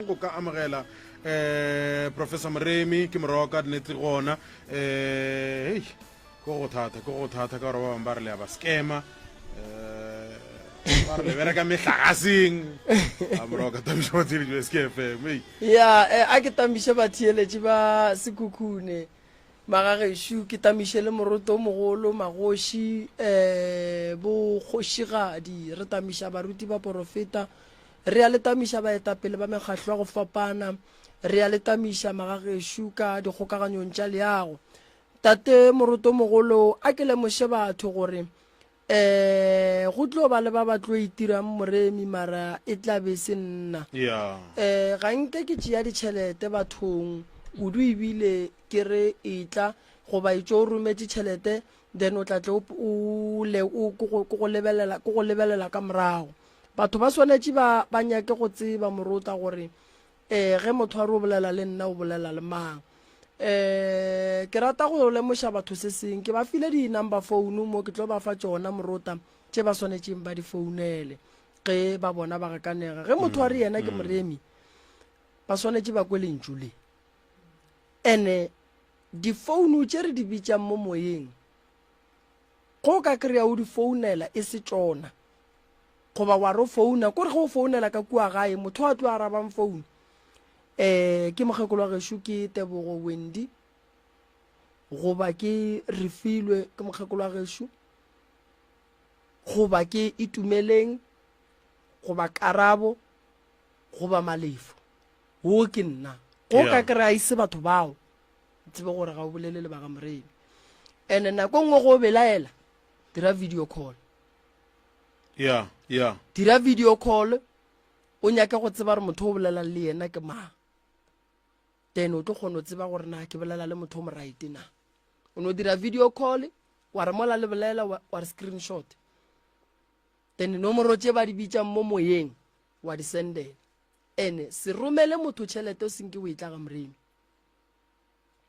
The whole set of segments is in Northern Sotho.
Go ka amogela eh Professor Moremi ke morwa wa ka nnete gona eh hei ke go thata ke go thata ka gore ba bangwe ba re le ya ba scammer eh ba re le bereka mehlagaseng a morwa wa ka tamiša batheeletši ba SKFM hei Ya, eh, a ke tamiše batheeletši ba Sekhukhune, magagešo, ke tamiše le moroto o mogolo, magoši, eh, bokgošigadi, re tamiša baruti ba porofeta, Re a le tamiša baetapele ba mekgahlo ya go fapana. Re a le tamiša magagešo ka dikgokaganyong tša leago. Tate Morotomogolo, a ke lemoše batho gore um go tlo ba le ba ba tlo itirang moremi mara e tla be se nna. Um ga nke ke tšea ditšhelete bathong kudu ebile ke re etla goba etšo o rometše tšhelete then o tla tle o le o ke go lebelela ke go lebelela ka morago. Batho ba swanetše ba, ba nyake go tseba, morota, gore, ee, ge motho a re o bolela le nna, o bolela le mang. Ee, ke rata go lemoša batho se seng. Ke ba file di-number phone mo, ke tlo ba fa tšona, morota, tše ba swanetšeng ba di founele ge ba bona ba gakanega. Ge motho a re yena ke moremi, ba swanetše ba kwe lentšu le. Ene difounu tše re di bitšang mo moyeng, go ka kry-a o di founela e se tšona. Goba wa re o founa, kore ge o founela ka kua gae, motho a tlo arabang founu um ke mokgekolo wa gešo ke Tebogo Wendy, goba ke Refilwe ke mokgekolo wa gešo, goba ke Itumeleng, goba Karabo, goba Malefo. Wo ke nna. Go ka kry-a e se batho bao, tsebe gore ga o bolele le ba ga Moremi. And-e nako e nngwe go o belaela, dira video call. Ya, ya. Dira video call o nyake go tseba gore motho o bolelang le yena ke mang. Then o tlo kgona go tseba gore na ke bolela le motho o mo right na. O no dira video call wa re mola le bolela wa re screenshot. Then nomoro tše ba di bitsang mo moyeng wa di sendela. Ene se romele motho tšhelete o senke o e tla ga Moremi.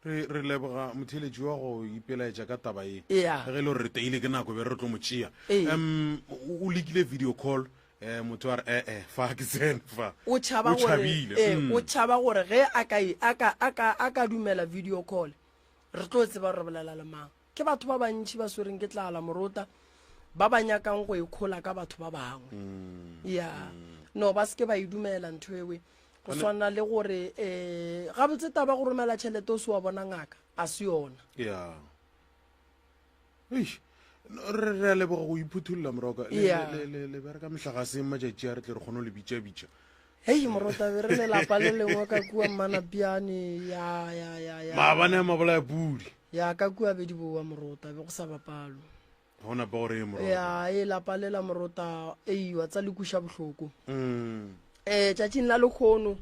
Re, re leboga motheeletši wa go ipelaetša ka taba ye. Yeah. Ge e le gore re teile ke nako be re tlo mo tšea. Ee. Um, o lekile video call, eh, motho a re eh eh fa ke tsene fa. O tšhaba O gore, tšhabile. ee, Mm. o tšhaba gore ge a ka, a ka, a ka, a ka dumela video call, re tlo tseba gore re bolela le mang. Ke batho ba bantši ba swereng ke tlala morota, ba ba nyakang go ikhola ka batho ba bangwe. Mm. Ya. No, ba se ke ba e dumela ntho ewe. Go swana le gore um gabotse taba go romela tšhelete o se wa bona ngaka, a se yona. Ya. Eish. Re re a leboga go iphuthulla moroka. Le Yeah. le le le bereka mehlagaseng matšatši a re tle re kgone go le bitša bitša. Hei morota be re lelapa le lengwe ka kua Mmanapiane ya ya ya ya. Maabane a mabolaya pudi. Ya ka kua be di boa morota be go sa bapalwe. Ga o napa gore e morota. Ya e lapa le la morota ei wa tsa le kuša bohloko. Mm. Eh tšatšing la lekgono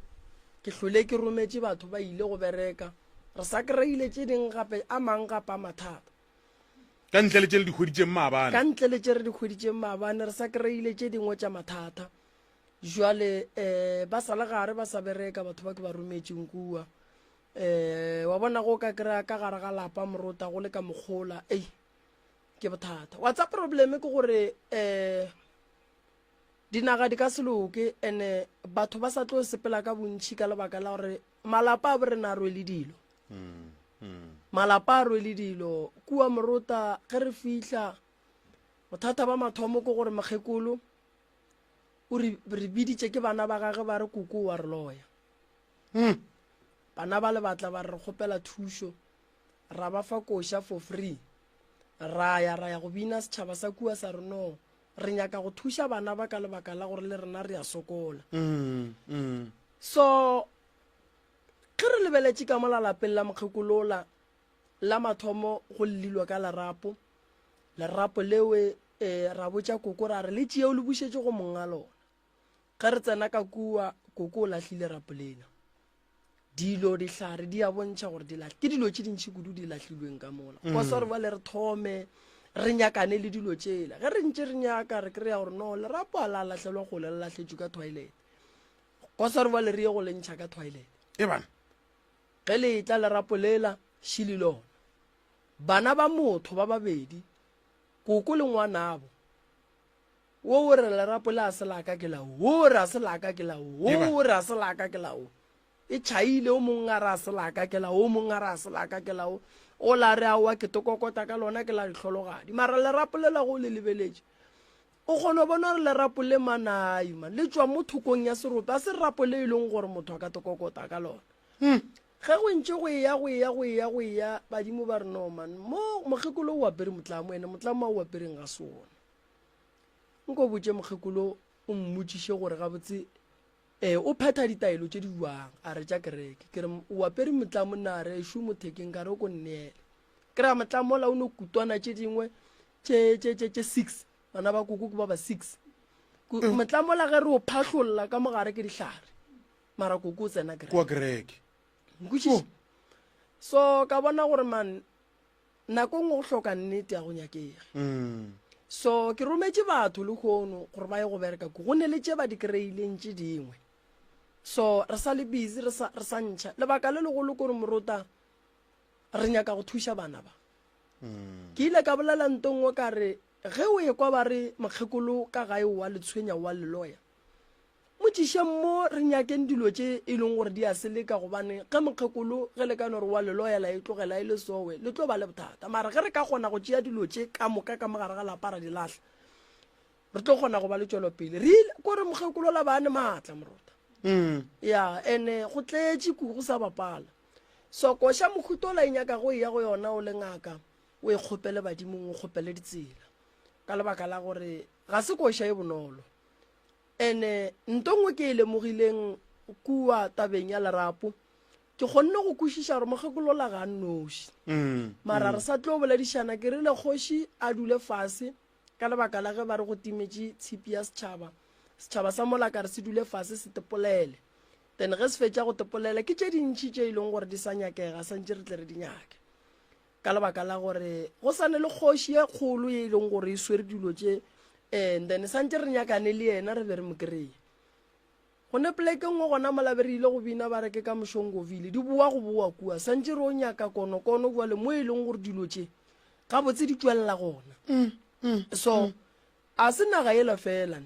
ke hlole ke rometše batho ba ile go bereka. Re sa kry-ile tše ding gape a mang gape a mathata. Ka ntle le tše le di hweditšeng maabane. Ka ntle le tše re di hweditšeng maabane re sa kry-ile tše dingwe tša mathata. Jwale eh ba sa le gare ba sa bereka batho ba ke ba rometšeng kua. Eh wa bona go ka kry-a ka gare ga lapa morota go le ka mokgola ei ke bothata. Wa tsa probleme ke gore eh dinaga di ka se loke ene batho ba sa tlo sepela ka bontšhi ka lebaka la gore malapa a bo rena a rwele dilo. Malapa a rwele dilo kua morota ge re fihla bothata ba mathomo ke gore mokgekolo o re re biditše ke bana ba gage ba re koko wa re loya. Bana ba le batla ba re re kgopela thušo ra ba fa koša for free. Ra ya ra ya go bina setšhaba sa kua sa re no re nyaka go thuša bana ba ka lebaka la gore le rena re a sokola. So ge re lebeletše ka mola lapeng la mokgekolola la mathomo go llilwa ka lerapo. Lerapo lewe eh, ra botša koko ra re le tšee o le bušetše go monga lona. Ge re tsena ka kua koko o lahlile rapo lela. Dilo dihlare di a bontšha gore di lahl ke dilo tše dintši kudu di lahlilweng ka mola. Kwa sa re bale re thome re nyakane le dilo tšela. Ge re ntše re nyaka re kry-a gore no lerapo a la lahlelwa kgole le lahletšwe ka toilet. Kwa sa re bale re ye go le ntšha ka toilet. E bana. Ge le etla lerapo lela šili lona. Bana ba motho ba babedi koko le ngwanabo. Wo o re lerapo le a se laka ke la wo, wo o re a se laka ke la wo, wo o re a se laka ke la wo. E tšhaile o mongwe a re a se laka ke la wo, o mongwe a re a se laka ke la wo. O la re aowa ke tokokota ka lona ke la dihlologadi. Mara lerapo le la go le lebeletše. O kgona go bona gore lerapo le manai man le tšwa mo thokong ya serope a se rapo le e leng gore motho a ka tokokota ka lona. Hmm. Ge go ntše go eya go eya go eya go eya badimo ba re no man mo mokgekolo o apere motlamo ene motlamo a o apereng ga se ona. Nko botše mokgekolo o mmotšiše gore gabotse eh, o phetha ditaelo tše di jwang a re tša kereke ke re o apere motlamo na re ešo mothekeng ka re o ko nneele ke ra motlamo ola o no kutwana tše dingwe tše tše tše tše six bana ba koko ke ba ba six mm. motlamo ola ge re o phahlolla ka mogare ke dihlare mara koko o tsena kereke kwa kereke nkwešiše so ka bona gore man Nako nngwe go hloka nnete a go nyakege. Mm. So ke rometše batho lehono gore ba ye go bereka ko. Go ne le tše ba di kry-ileng tše dingwe. So re sa le busy re sa, re sa ntšha. Lebaka le legolo kore morota re nyaka go thuša bana ba. Mm. Ke ile ka bolela nto nngwe ka re ge o ekwa ba re mokgekolo ka gae wa le tshwenya wa le loya. Mo tšišeng mo re nyakeng dilo tše e leng gore di a seleka gobane ge mokgekolo ge le ka no re wa le loya la e tlogela e le sowe le tlo ba le bothata. Mara ge re ka kgona go tšea dilo tše ka moka ka mo gare ga lapa ra di lahla re tlo kgona go ba le tšwelopele. Re ile ko re mokgekolo la ba ne maatla morota. Mm. Ya ene go tletše ku go sa bapala. So koša mohutola e nyaka go eya go yona o le ngaka o e kgopele badimong o kgopele ditsela ka lebaka la gore ga se koša e bonolo. Ene nto nngwe ke e lemogileng kua tabeng ya lerapo, ke kgonne go kwešiša gore mokgekolola ga a nnoši. Mm, Mara mm. re sa tlo boledišana, ke rile kgoši a dule fase ka lebaka la ge ba re go timetše tshipi ya setšhaba. Setšhaba sa mola ka re se dule fase se tepolele. Then ge se fetša go tepolela ke tše dintši tše e leng gore di sa nyakega santše re tle re di nyake. Ka lebaka la gore go sa ne le kgoši ye kgolo ye e leng gore e swere dilo tše and then santse re nyakane le yena re be re mo kry-e. Go ne poleke nngwe gona mola be re ile go bina ba re ke ka Moshongoville, di boa go boa kua, santse re o nyaka konokono bjale mo e leng gore dilo tše gabotse di tšwelela gona. Mm, mm, so mm. a se naga yela fela,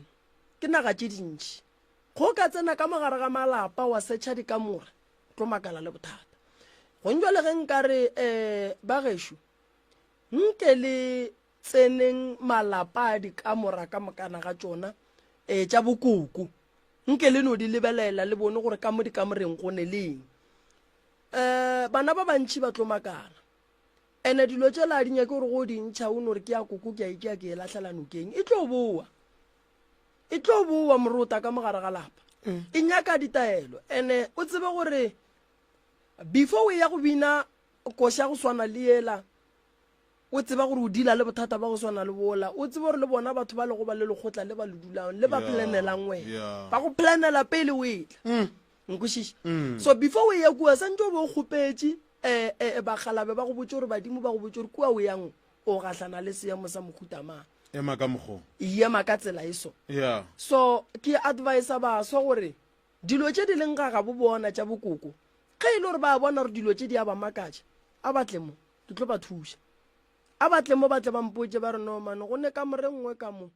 ke naga tše dintši. Go ka tsena ka mogare ga malapa wa setšha dikamore tlo makala le bothata. Gong jwale ge nka re um ba gešo nke le tseneng malapa a dikamora ka mokana ga tšona um tša bokoko nke le no di lebelela le bone gore ka mo dikamoreng go ne leng um bana ba bantšhi ba tlo makala ene dilo tšela a di nyake gore go di ntšha o no re ke ya koko ke a ikea ke e lahlela nokeng e tlo boa e tlo boa morota ka mogare ga lapa mm. e nyaka ditaelo ene o tsebe gore before o ya go bina koša go swana le yela o tseba gore o dila le bothata ba go swana le bola o tsebe gore le bona batho ba lego ba le lekgotla le ba le dulang le ba planelang wena ba go planela pele o etla mm. nkwešiša mm. so before o ya kua santse o be o kgopetše um bagalabe ba go botse gore badimo ba go botse gore kua o yang o gahlana le seemo sa mohuta mang. Ema ka mokgo. Ema ka tsela e so. Yeah. So ke advisa baswa gore dilo tše di leng ga gabo bona tša bokoko, ge e le gore ba bona gore dilo tše di a ba makatša, a ba tle mo, ke tlo ba thuša. A ba tle mo ba tle ba mpotše ba re no man go ne kamore nngwe ka mo.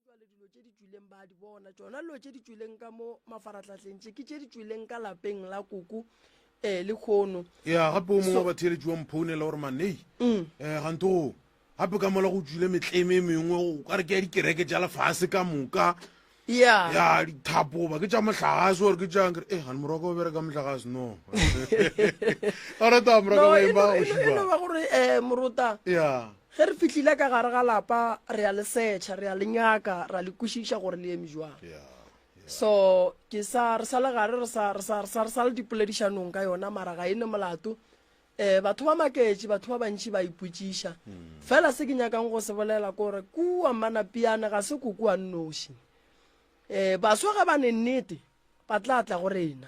Jwale dilo tše di tšwileng ba di bona tšona dilo tše di tšwileng ka mo mafarahlahleng tše ke tše di tšwileng ka lapeng la koko um le kgono ya gape o mongwe wa batheeletši wa mphounela gore manei um gante o gape ka mola go tšwile metleme e mengwe o ka re ke ya dikereke tša lefase ka moka ya ya dithapo ba ke tša mohlagase gore ke tšang kere e gane morwa o bereka mohlagase no a rata morwa ka ba e no ba gore um morota ya ge re fihlile ka gare ga lapa re a le setšha re a le nyaka ra le kwešiša gore le eme jwang so ke sa re sa le gare re sa re sa re sa re sa le dipoledišanong ka yona mara ga e ne molato um batho ba maketše batho ba bantši ba ipotšiša hmm. fela se ke nyakang go se bolela kore kua manapiane ga se koko a nnoši um baswa ga ba ne nnete ba tla tla go rena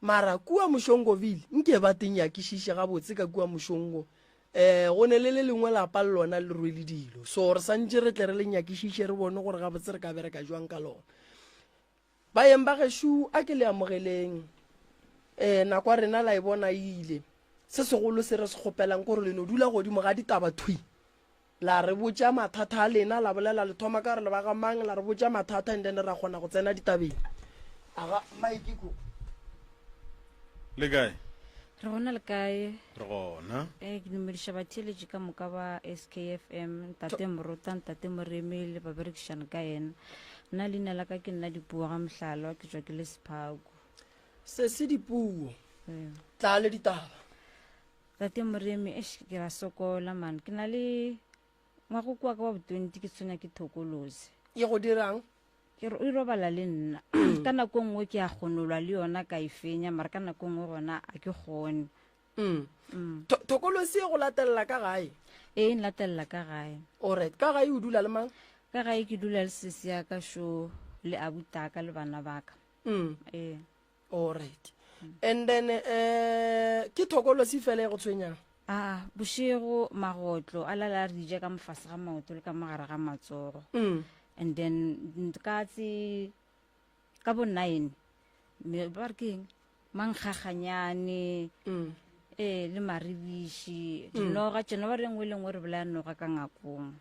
mara kua mošongoville nke ba teng yakišiše gabotse ka kua mošongo um Um go ne le le lengwe lapa le lona le rwele dilo so re santše re tle re le nyakišiše re bone gore gabotse re ka bereka jwang ka lona. Baeng ba gešo a ke le amogeleng. Um nako ya rena la e bona e ile. Se segolo se re se kgopelang ke gore le no dula godimo ga ditaba thwi. La re botša mathata a lena, la bolela le thoma ka gore le ba ga mang, la re botša mathata and then ra kgona go tsena ditabeng. Aga, Mike ko. Le kae? Re gona le kae? Re gona. Eh, ke dumediša batheeletši ka moka ba SKFM, ntate Morota, ntate Moremi le baberekišane ka yena. Nna leina la ka ke nna Dipuo ga Mohlalwa, ke tšwa ke le Sephaku. Sesi Dipuo, Ee. tla le ditaba. Tate Moremi, eish, ke ra sokola man. Ke na le ngwago kwa ka wa bo-twenty ke tshwenya ke thokolosi. E go dirang? Ke re e robala le nna. Ka nako e nngwe ke a kgonolwa le yona ka e fenya, mara ka nako e nngwe gona a ke kgone. Mm. Thokolosi e go latelela ka gae? Ee, e nlatelela ka gae. Alright, ka gae o dula le mang? Ka gae ke dula le sesi ya ka šo le abutaka le bana ba ka. Ee. Alright. And then eh ke thokolosi fela e go tshwenyang? A bošego magotlo a lala a re ja ka mofase ga maoto le ka mogare ga matsogo. And then ka tse ka bo 9 me ba re ke eng mankgaganyane ee le maribiši dinoga tšena ba re nngwe le nngwe re bolaya noga ka ngakong.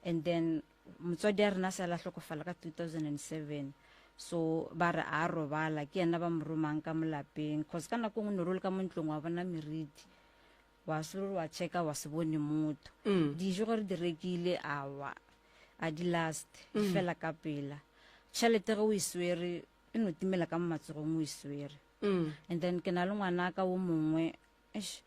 And then motswadi a rena sa la hlokofala ka 2007 so ba re a robala ke yena ba mo romang ka molapeng cause ka nako nngwe no role ka mo ntlong wa bona meriti wa se wa checka wa se bone motho mm. dijo gore di rekile awa a di last di mm. fela ka pela tšhelete ge o e swere e no timela ka mo matsogong o e swere mm. and then ke na le ngwana ka wo mongwe Eish,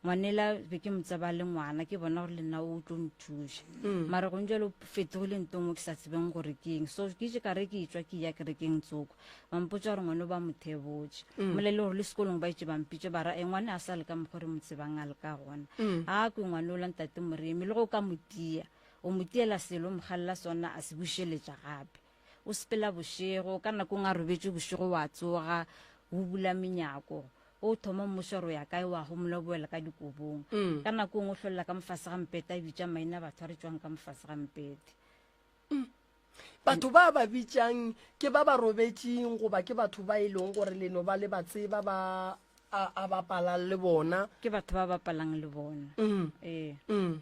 ngwanela be ke mo tseba le ngwana ke bona gore le nna o tlo nthuša mm. mara gong jalo fetogile nto nngwe ke sa tsebeng gore ke eng so ke itse kare ke etswa ke ya kerekeng tsoko ba mpotsa gore ngwane ba mo thebotse mm. mole le gore le sekolong ba itse ba mpitse ba ra e ngwane a sa le ka mokgwa re mo tsebang a le ka gona mm. a kwe ngwane o la ntate moremi le go ka mo tia o mo tiela selo mogalela sona a se bušeletša gape o sepela bošego ka nakong a robetše bošego wa tsoga o bula menyako O thoma mmušo gore o ya kae, wa homola o boela ka dikobong. Mm. Ka nako nngwe o hlolela ka mofase ga mpete a bitša maina batho a re tšwang ka mofase ga mpete. Mm. Batho ba ba bitšang ke ba ba robetšeng goba ke batho ba e leng gore leno ba le ba tseba ba a, a bapalang le bona? Ke batho ba bapalang le bona. Mm. Ee. Mm.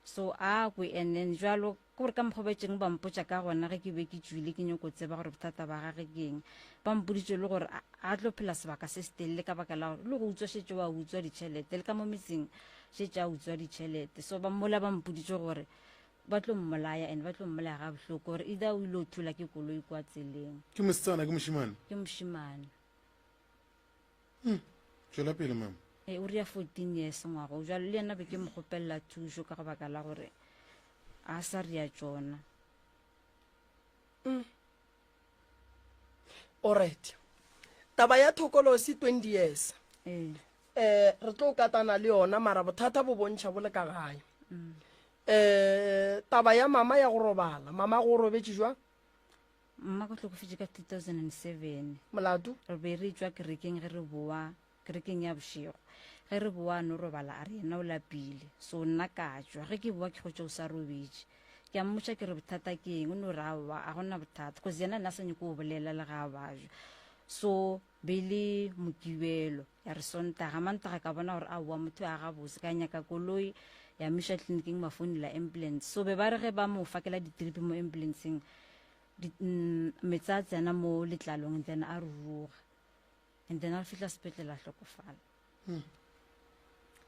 So a kwe and then jalo ke gore ka mokgwa ba ba mpotša ka gona ge ke be ke tšwile ke nyoko tseba gore bothata ba gage ke eng. Ba mpoditše le gore a tlo phela sebaka se se telele ka baka la gore le go utswa šetše wa utswa ditšhelete le ka mo metseng šetše a utswa ditšhelete. So ba mola ba mpoditše gore ba tlo mmolaya and ba tlo mmolaya ga bohloko gore either o ile o thula ke koloi kwa tseleng. Ke mosetsana ke mošemane? Ke mošemane. Hmm. Tšwela pele mama. E, o ria 14 years ngwaga o jalo le yena be ke mo kgopelela thušo ka baka la gore a sa ria tšona. Mm. Alright. Taba ya thokolosi 20 years. Ee. Eh re tlo katana le yona mara bothata bo bontšha bo le ka gae. Mm. Eh taba ya mama ya go robala, mama go robetše jwang? Mma ko hlokofetše ka 2007. Molato? Re be re tšwa kerekeng ge re boa, kerekeng ya bošego. Ge re boa a no robala a re yena o lapile. So nna ka tšwa. Ge ke boa ke hwetša o sa robetše. Ke a mmotša ke re bothata ke eng, o no re aowa a gona bothata cause yena nna sa nyake go bolela le ga a bajwa. So be le Mokibelo ya re Sontaga, Mantaga ka bona gore aowa motho a gabotse ka nyaka koloi ya miša tleliniking ba founela ambulance. So be ba re ge ba mo fakela di-drip mo ambulanceng meetse a tsena mo letlalong and then a ruruga and then a fihla sepetlele a hlokofala. Hmm.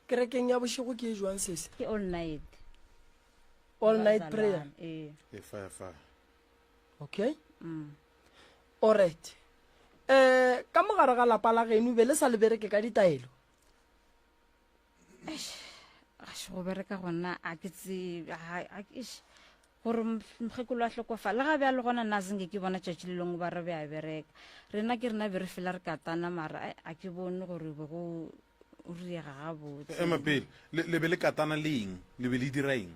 Kerekeng ya bošego ke e jwang sese? Ke all night. All night prayer. Ee. E fire fire. Okay. Mm. Alright. Eh ka mogare ga lapa la geno be le sa le bereke ka ditaelo? Eish, go bereka gona a ke tsebe eish gore mokgekolo a hlokofala le ga bjalo gona nna senke ke bona tšatši le lengwe ba re be a bereka rena ke rena be re fela re katana mara a ke bone gore be go riega gabotse. Ema pele, le be le katana le eng? Le be le dira eng?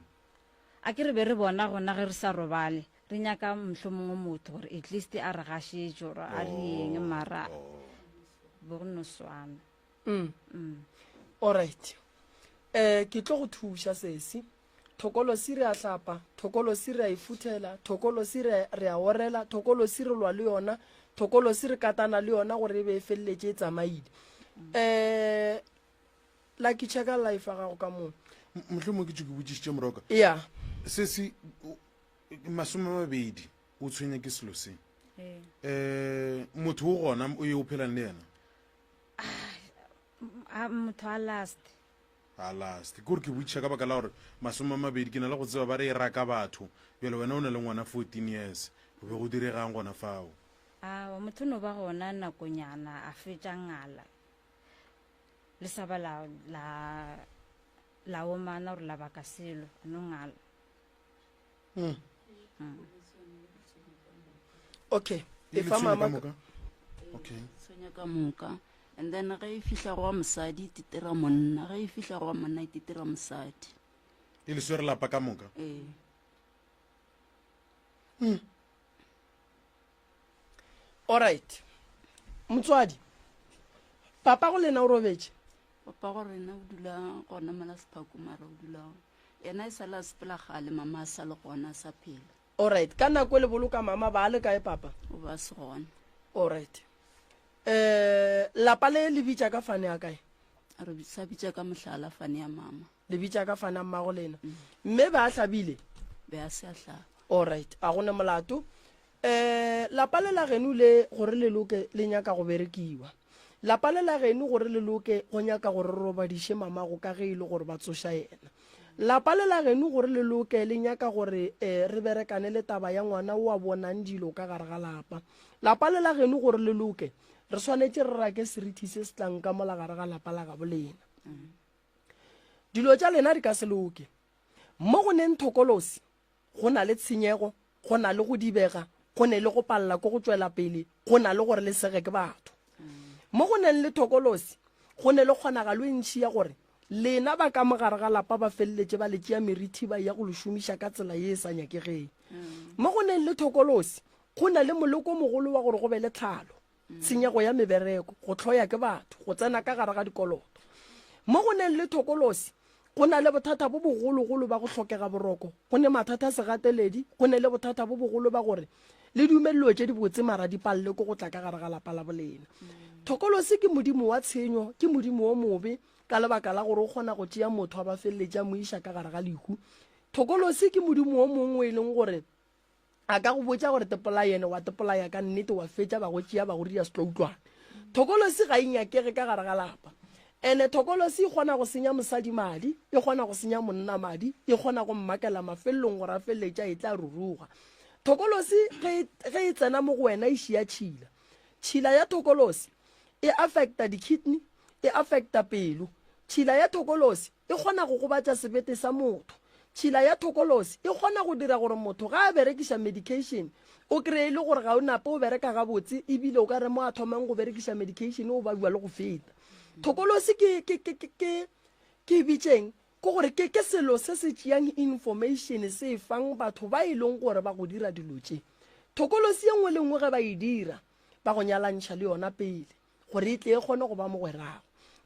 A ke re be re bona gona ge re sa robale re nyaka mohlomongwe motho gore at least a re gašetše gore a re eng mara bo go no swana. Mm. Alright. Eh ke tlo go thuša sesi. Thokolosi re a hlapa, thokolosi re a e futhela, thokolosi re re a orela, thokolosi re lwa le yona, thokolosi re katana le yona gore e be e feleletše e tsamaile. Eh Lucky checka life ya gago ka moo. Mohlomongwe ke tšo ke botšišitše moroka. Ya. Sesi 20 o tshwenya ke selo se. Eh motho o gona o ye o phelang le yena? A motho a last. A last. Ke gore ke botšiša ka baka la gore 20 ke na le go tseba ba re e raka batho. Bjale wena o na le ngwana 14 years. Go be go diregang gona fao? Aowa motho no ba gona nakonyana a fetša ngala. Le sa ba la la la omana gore la baka selo a no ngala. Okay. E E fa le tshwenya ka mama moka? Okay. Tshwenya ka moka. And then ge e fihla go wa mosadi e titira monna, ge e fihla go wa monna e titira mosadi. E le swere lapa ka moka? Ee. Alright. Motswadi, papa go lena o robetše? Papa go rena o dula gona mola Sephaku mara o dula yena e sale a sepela kgale mama a sa le gona a sa phela. Alright, ka nako e le boloka mama ba le kae papa? O ba se gona. Alright. Eh, lapa le le bitša ka fane ya kae? Re sa bitša ka mohlala fane ya mama. Le bitša ka fane ya mmago lena. Mme ba a hlabile? Be a se a hlaba. Alright, a gone molato. Eh, lapa le la geno le gore le loke le nyaka go berekiwa. Lapa le la geno gore le loke go nyaka gore re robadiše mamago ka ge e le gore ba tsoša yena. Lapa le la geno gore le loke le nyaka gore eh, re berekane le taba ya ngwana o a bonang dilo ka gare ga lapa. Lapa le la geno gore le loke re swanetše re rake serithi se se tlang ka mola gare ga lapa la gabo lena. Dilo tša lena di ka se loke. Mo go neng thokolosi Go na le tshenyego, go na le go dibega, go ne le go palela ke go tšwela pele, go na le gore le sege ke batho. Mo go neng le thokolosi, go ne le kgonagalo e ntši ya gore lena ba ka mo gare ga lapa ba feleletše ba le tšea merithi ba eya go le šomiša ka tsela ye e sa nyakegeng. Mo go neng le thokolosi, go na le moleko o mogolo wa gore go be le tlhalo. tshenyego ya mebereko, go hloya ke batho, go tsena ka gare ga dikoloto. Mo go neng le thokolosi, go na le bothata bo bogologolo ba go hlokega boroko, go ne mathata a segateledi, go ne le bothata bo bogolo ba gore le dume dilo tše dibotse mara di palele ke go tla ka gare ga lapa la bolena. Thokolosi ke modimo wa tshenyo, ke modimo wo mobe ka lebaka la gore o kgona go tšea motho a ba feleletše a mo iša ka gare ga lehu. Thokolosi ke modimo wo mongwe e leng gore A ka go botša gore tepolayene, wa tepolaya ka nnete, wa fetša ba go tšea ba go dira setloutlwane. Thokolosi ga e nyakege ka gare ga lapa. Ene thokolosi e kgona go senya mosadi madi, e kgona go senya monna madi, e kgona go mmakela mafelelong gore a feleletše a etla a ruruga. Thokolosi ge ge e tsena mo go wena e šia tšhila. Tšhila ya thokolosi e affecta di-kidney, e affecta pelo. Tšhila ya thokolosi E kgona go gobatša sebete sa motho. Tšhila ya thokolosi e kgona go dira gore motho ga a berekiša medication o kreye e le gore ga o nape o bereka gabotse ebile o ka re mo a thomang go berekiša medication o babja le go feta. Thokolosi ke, ke, ke, ke, ke, ke e bitšeng? Ke gore ke, ke selo se se tšeang information se e fang batho ba e leng gore ba go dira dilo tše. Thokolosi ye nngwe le nngwe ge ba e dira ba go nyalantšha le yona pele. gore e tle e kgone go ba mogwerago.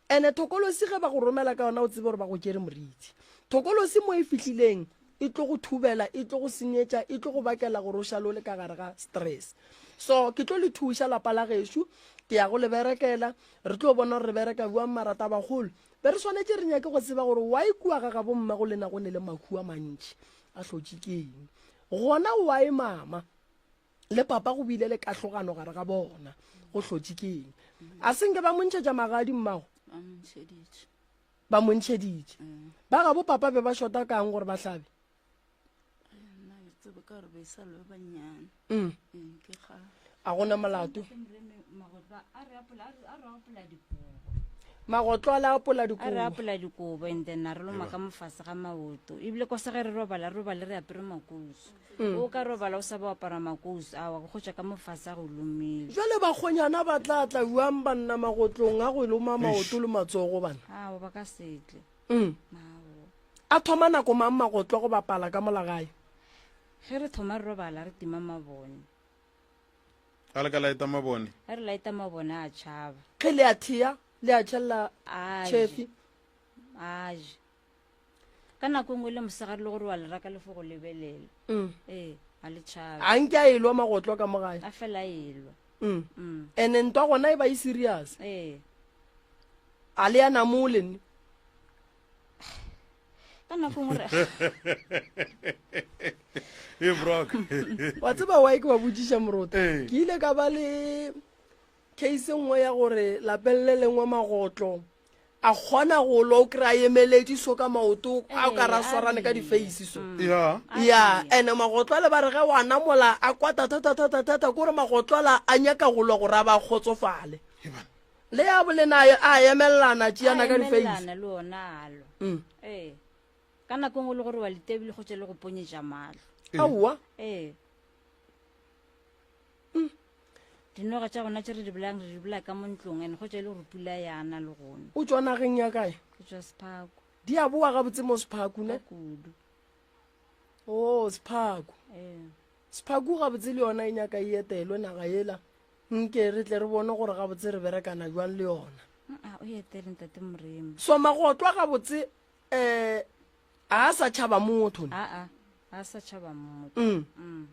Ene thokolosi ge ba go romela ka yona o tsebe gore ba go tšere moriti. Thokolosi mo e fihlileng e tlo go thubela, e tlo go senyetša, e tlo go bakela gore o šale o le ka gare ga stress. So ke tlo le thuša lapa la gešo, ke ya go le berekela, re tlo bona gore re bereka bjang mara tabakgolo be re swanetše re nyake go tseba gore why kua ga gabo mmago lena go ne le mahu a mantši a hlotše ke eng. Gona why mama le papa go bile le kahlogano gare ga bona go hlotše ke eng a se nke ba mo ntšhetša magadi mmago ba mo ntšheditše mm. ba gabo papa be ba shota kang gore ba hlabe mm. mm, a gona molato Magotlo a le apola dikobo. A re apola dikobo and then a re loma ka mofase ga maoto. Ebile ko se ge re robala, re robale re apere makousu. Mm. O ka robala o sa ba apara makousu a wa go tšwa ka mofase a go lomile. Jwale bakgonyana ba tla tla buang banna magotlong a go loma maoto le matsogo bana. Ao ba ka setle. Mm. Ao. A thoma nako mang magotlo go bapala ka mola gae? Ge re thoma re robala re tima mabone. A le ka laeta mabone? A re laeta mabone a tšhaba. Ge le a thea, le a tšhelela A je. tšhefi. A je. Ka nako e nngwe le mosegare le gore wa le raka le fo go lebelela. Ee, a le tšhabe. A nke a elwa magotlo ka mo gae. A fela a elwa. Ene ntwa gona e ba e serious. Ee. A le ya namole ne. Ka nako e nngwe re e brok. Wa tseba why ke ba botšiša morota? Ee. Ke ile ka ba le case e nngwe ya gore lapeng le lengwe magotlo a kgona go lwa o kry-a emeledi so ka maoto a o ka ra swarane ka di-face so ya ya ene magotlo ale ba re ge wa namola a kwata thata-thata-thata kore magotlo ala a nyaka go lwa gore a ba kgotsofale le ya bolena a emelelana tšeana ka di-face emelelana le ona a lwa ee ka nako e nngwe le gore wa litebile go tše le go ponyetša mahlo aowa ee Dinoga tša gona tše re di bolayang re di bolaya ka mo ntlong and go tša e le gore pula ya na le gona. O tšwa nageng ya kae? Ke tšwa Sephaku. Di a boa gabotse mo Sephaku ne? Ka kudu. Oh, Sephaku. Ee. Sephaku gabotse le yona e nyaka e etelwe naga yela. Nke re tle re bone gore gabotse re berekana jwang le yona. A o etele ntate Moremi. So magotlwa gabotse eh a sa tšhaba motho ne? A a a sa tšhaba motho. Mm.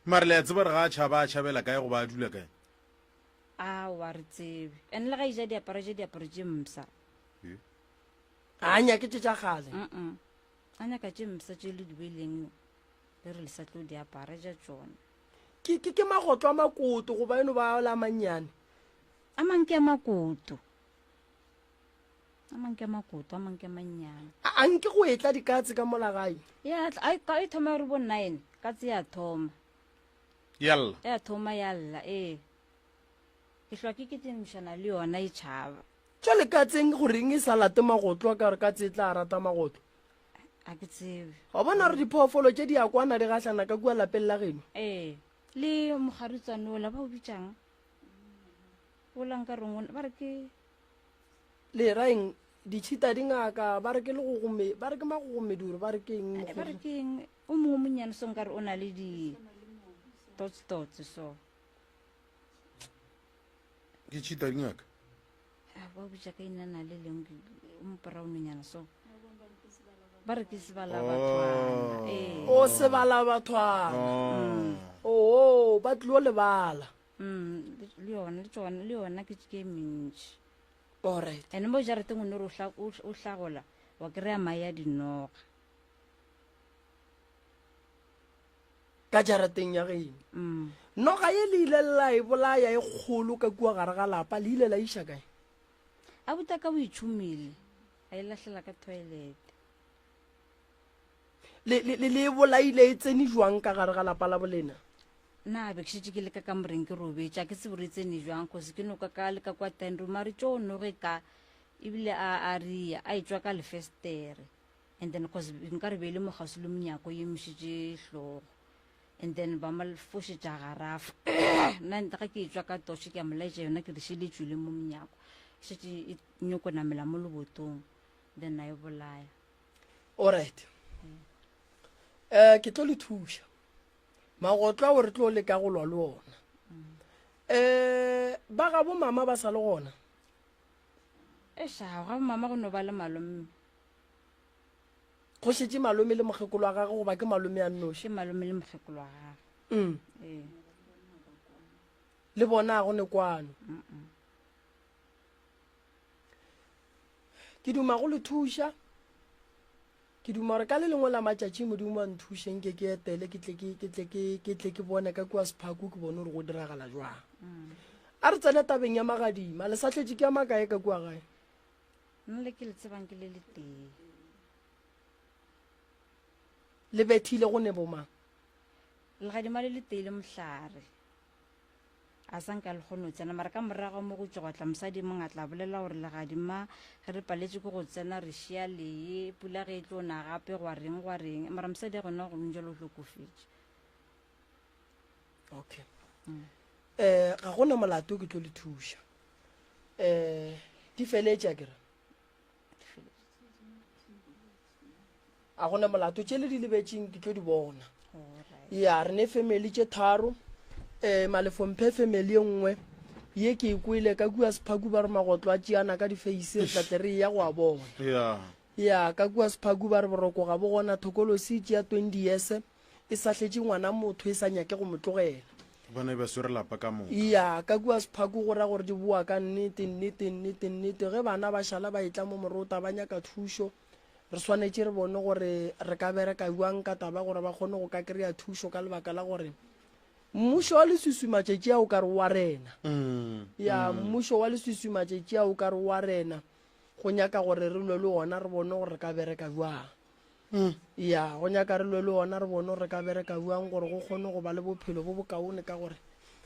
Mare le a tseba gore ga a tšhaba a tšhabela kae goba a dula kae? Aowa re tsebe. And le ga e ja diaparo ja diaparo tše mpsha. Ga a nyake tše tša kgale. Mm A nyaka tše mpsha tše le di beileng le re le sa tlo di apara ja tšona. Ke ke ke magotlo a makoto goba eno ba la mannyane. A mang ke a makoto. A mang ke a makoto, a mang ke a mannyane. A nke go etla dikatse ka mola gae. Ya tla, a e thoma re bo 9, katse ya thoma. Ya lla. Ya thoma ya lla, ee. Ke hlwa ke ketemišana le yona e tšhaba. Jwale katseng goreng e sa late magotlo a ka gore katse e tla rata magotlo? A ke tsebe. Wa bona gore diphoofolo tše di a kwana di gahlana ka kua lapeng la geno? Ee. Le mogarutswane ola ba o bitšang? Ola nka reng ba re ke Le ra eng? Ditšhita di ngaka, ba re ke legogome, ba re ke magogomeduri, ba re ke eng? Ba re ke eng? O mongwe monnyane so nkare o na le di dots dots so. Ke tšhita di ngaka? Ah, ba botša ka inana le leng o moporaunonyana so. Ba re ke sebala bathwana. Oh. Ee. O sebala bathwana. Oh. Oo, ba tlilo lebala. Mm, le yona, le tšona, le yona ke ke mentši. Alright. And mo jarateng o ne re o hlagola wa kry-a mae a dinoga. Ka jarateng ya geno. Mm. Noga ye le ile la e bolaya e kgolo ka kua gare ga lapa, le ile la iša kae? A buta ka o itšhomile, a e lahlela ka toilet. Le le le e bolaile e tsene jwang ka gare ga lapa la bolena? Nna be ke šetše ke le ka kamoreng ke robetše, a ke tsebe gore e tsene jwang, cause ke no ka ka le ka kwa dining room, a re tšo noge ka, ebile a a ria, a etšwa ka lefestere, and then cause nka re be e le mo kgauswi le monyako, e emišitše hlogo, and then ba mo fošetša garafa. Nna ga ke etšwa ka torch ke a mo laetša yona, ke re šele e tšwile mo monyako, e šetše e nyoko namela mo lebotong, then a e bolaya. Alright. Eh, ke tlo le thuša. Magotlo ao re tlo leka go lwa le ona. Um ba gabo mama ba sa le gona? Ešago, gabo mama go no ba le malome. Go šetše malome le mokgekolo wa gagwe goba ke malome a nnoši? Ke malome le mokgekolo wa gagwe. Ee. Le bona go ne kwano. Ke duma go le thuša. Ke duma gore ka le lengwe la matšatši Modimo a nthuše nke ke etele ke tle ke ke tle ke ke tle ke bone ka kua Sephaku ke bone gore go diragala jwang. A re tsene tabeng ya magadima, le sa hletše ke a makae ka kua gae? Nna le ke le tsebang ke le letee. Le bethile go ne bomang? Legadima le letee le mohlare. A sa nka le kgone go tsena, mara ka morago mo go tšwa gwa tla mosadi mongwe a tla bolela gore legadima ge re paletše ke go tsena re šia lee, pula ge e tlo na gape gwa reng gwa reng, mara mosadi ya gona gong jalo o hlokofetše. Okay. Eh, ga gona molato ke tlo le thuša. Eh, di feletše a kere? A gona molato tše le di lebetšeng ke tlo di bona. Ya re ne family tše tharo, eh Malefomphe family e nngwe. Ye ke e kwele ka kua Sephaku ba re magotlo a tšeana ka difeise re tla tle re eya go a bona. Yeah. Ya, ka kua Sephaku ba re boroko ga bo gona, thokolosi e tšea 20 years e sahletše ngwana motho e sa nyake go mo tlogela. Bona e ba swere lapa ka moka. Ya, ka kua Sephaku go ra gore di boa ka nnete, nnete, nnete, nnete. Ge bana ba šala ba etla mo morota ba nyaka thušo, re swanetše re bone gore re ka bereka bjang ka taba gore ba kgone go ka kry-a thušo ka lebaka la gore Mmušo wa leswiswi matšatši a o ka re wa rena. Ya, mmušo wa leswiswi matšatši a o ka re wa rena. Go nyaka gore re lwe le ona re bone gore re ka bereka bjang. Ya, go nyaka re lwe le ona re bone gore re ka bereka bjang gore go kgone go ba le bophelo bo bokaone ka gore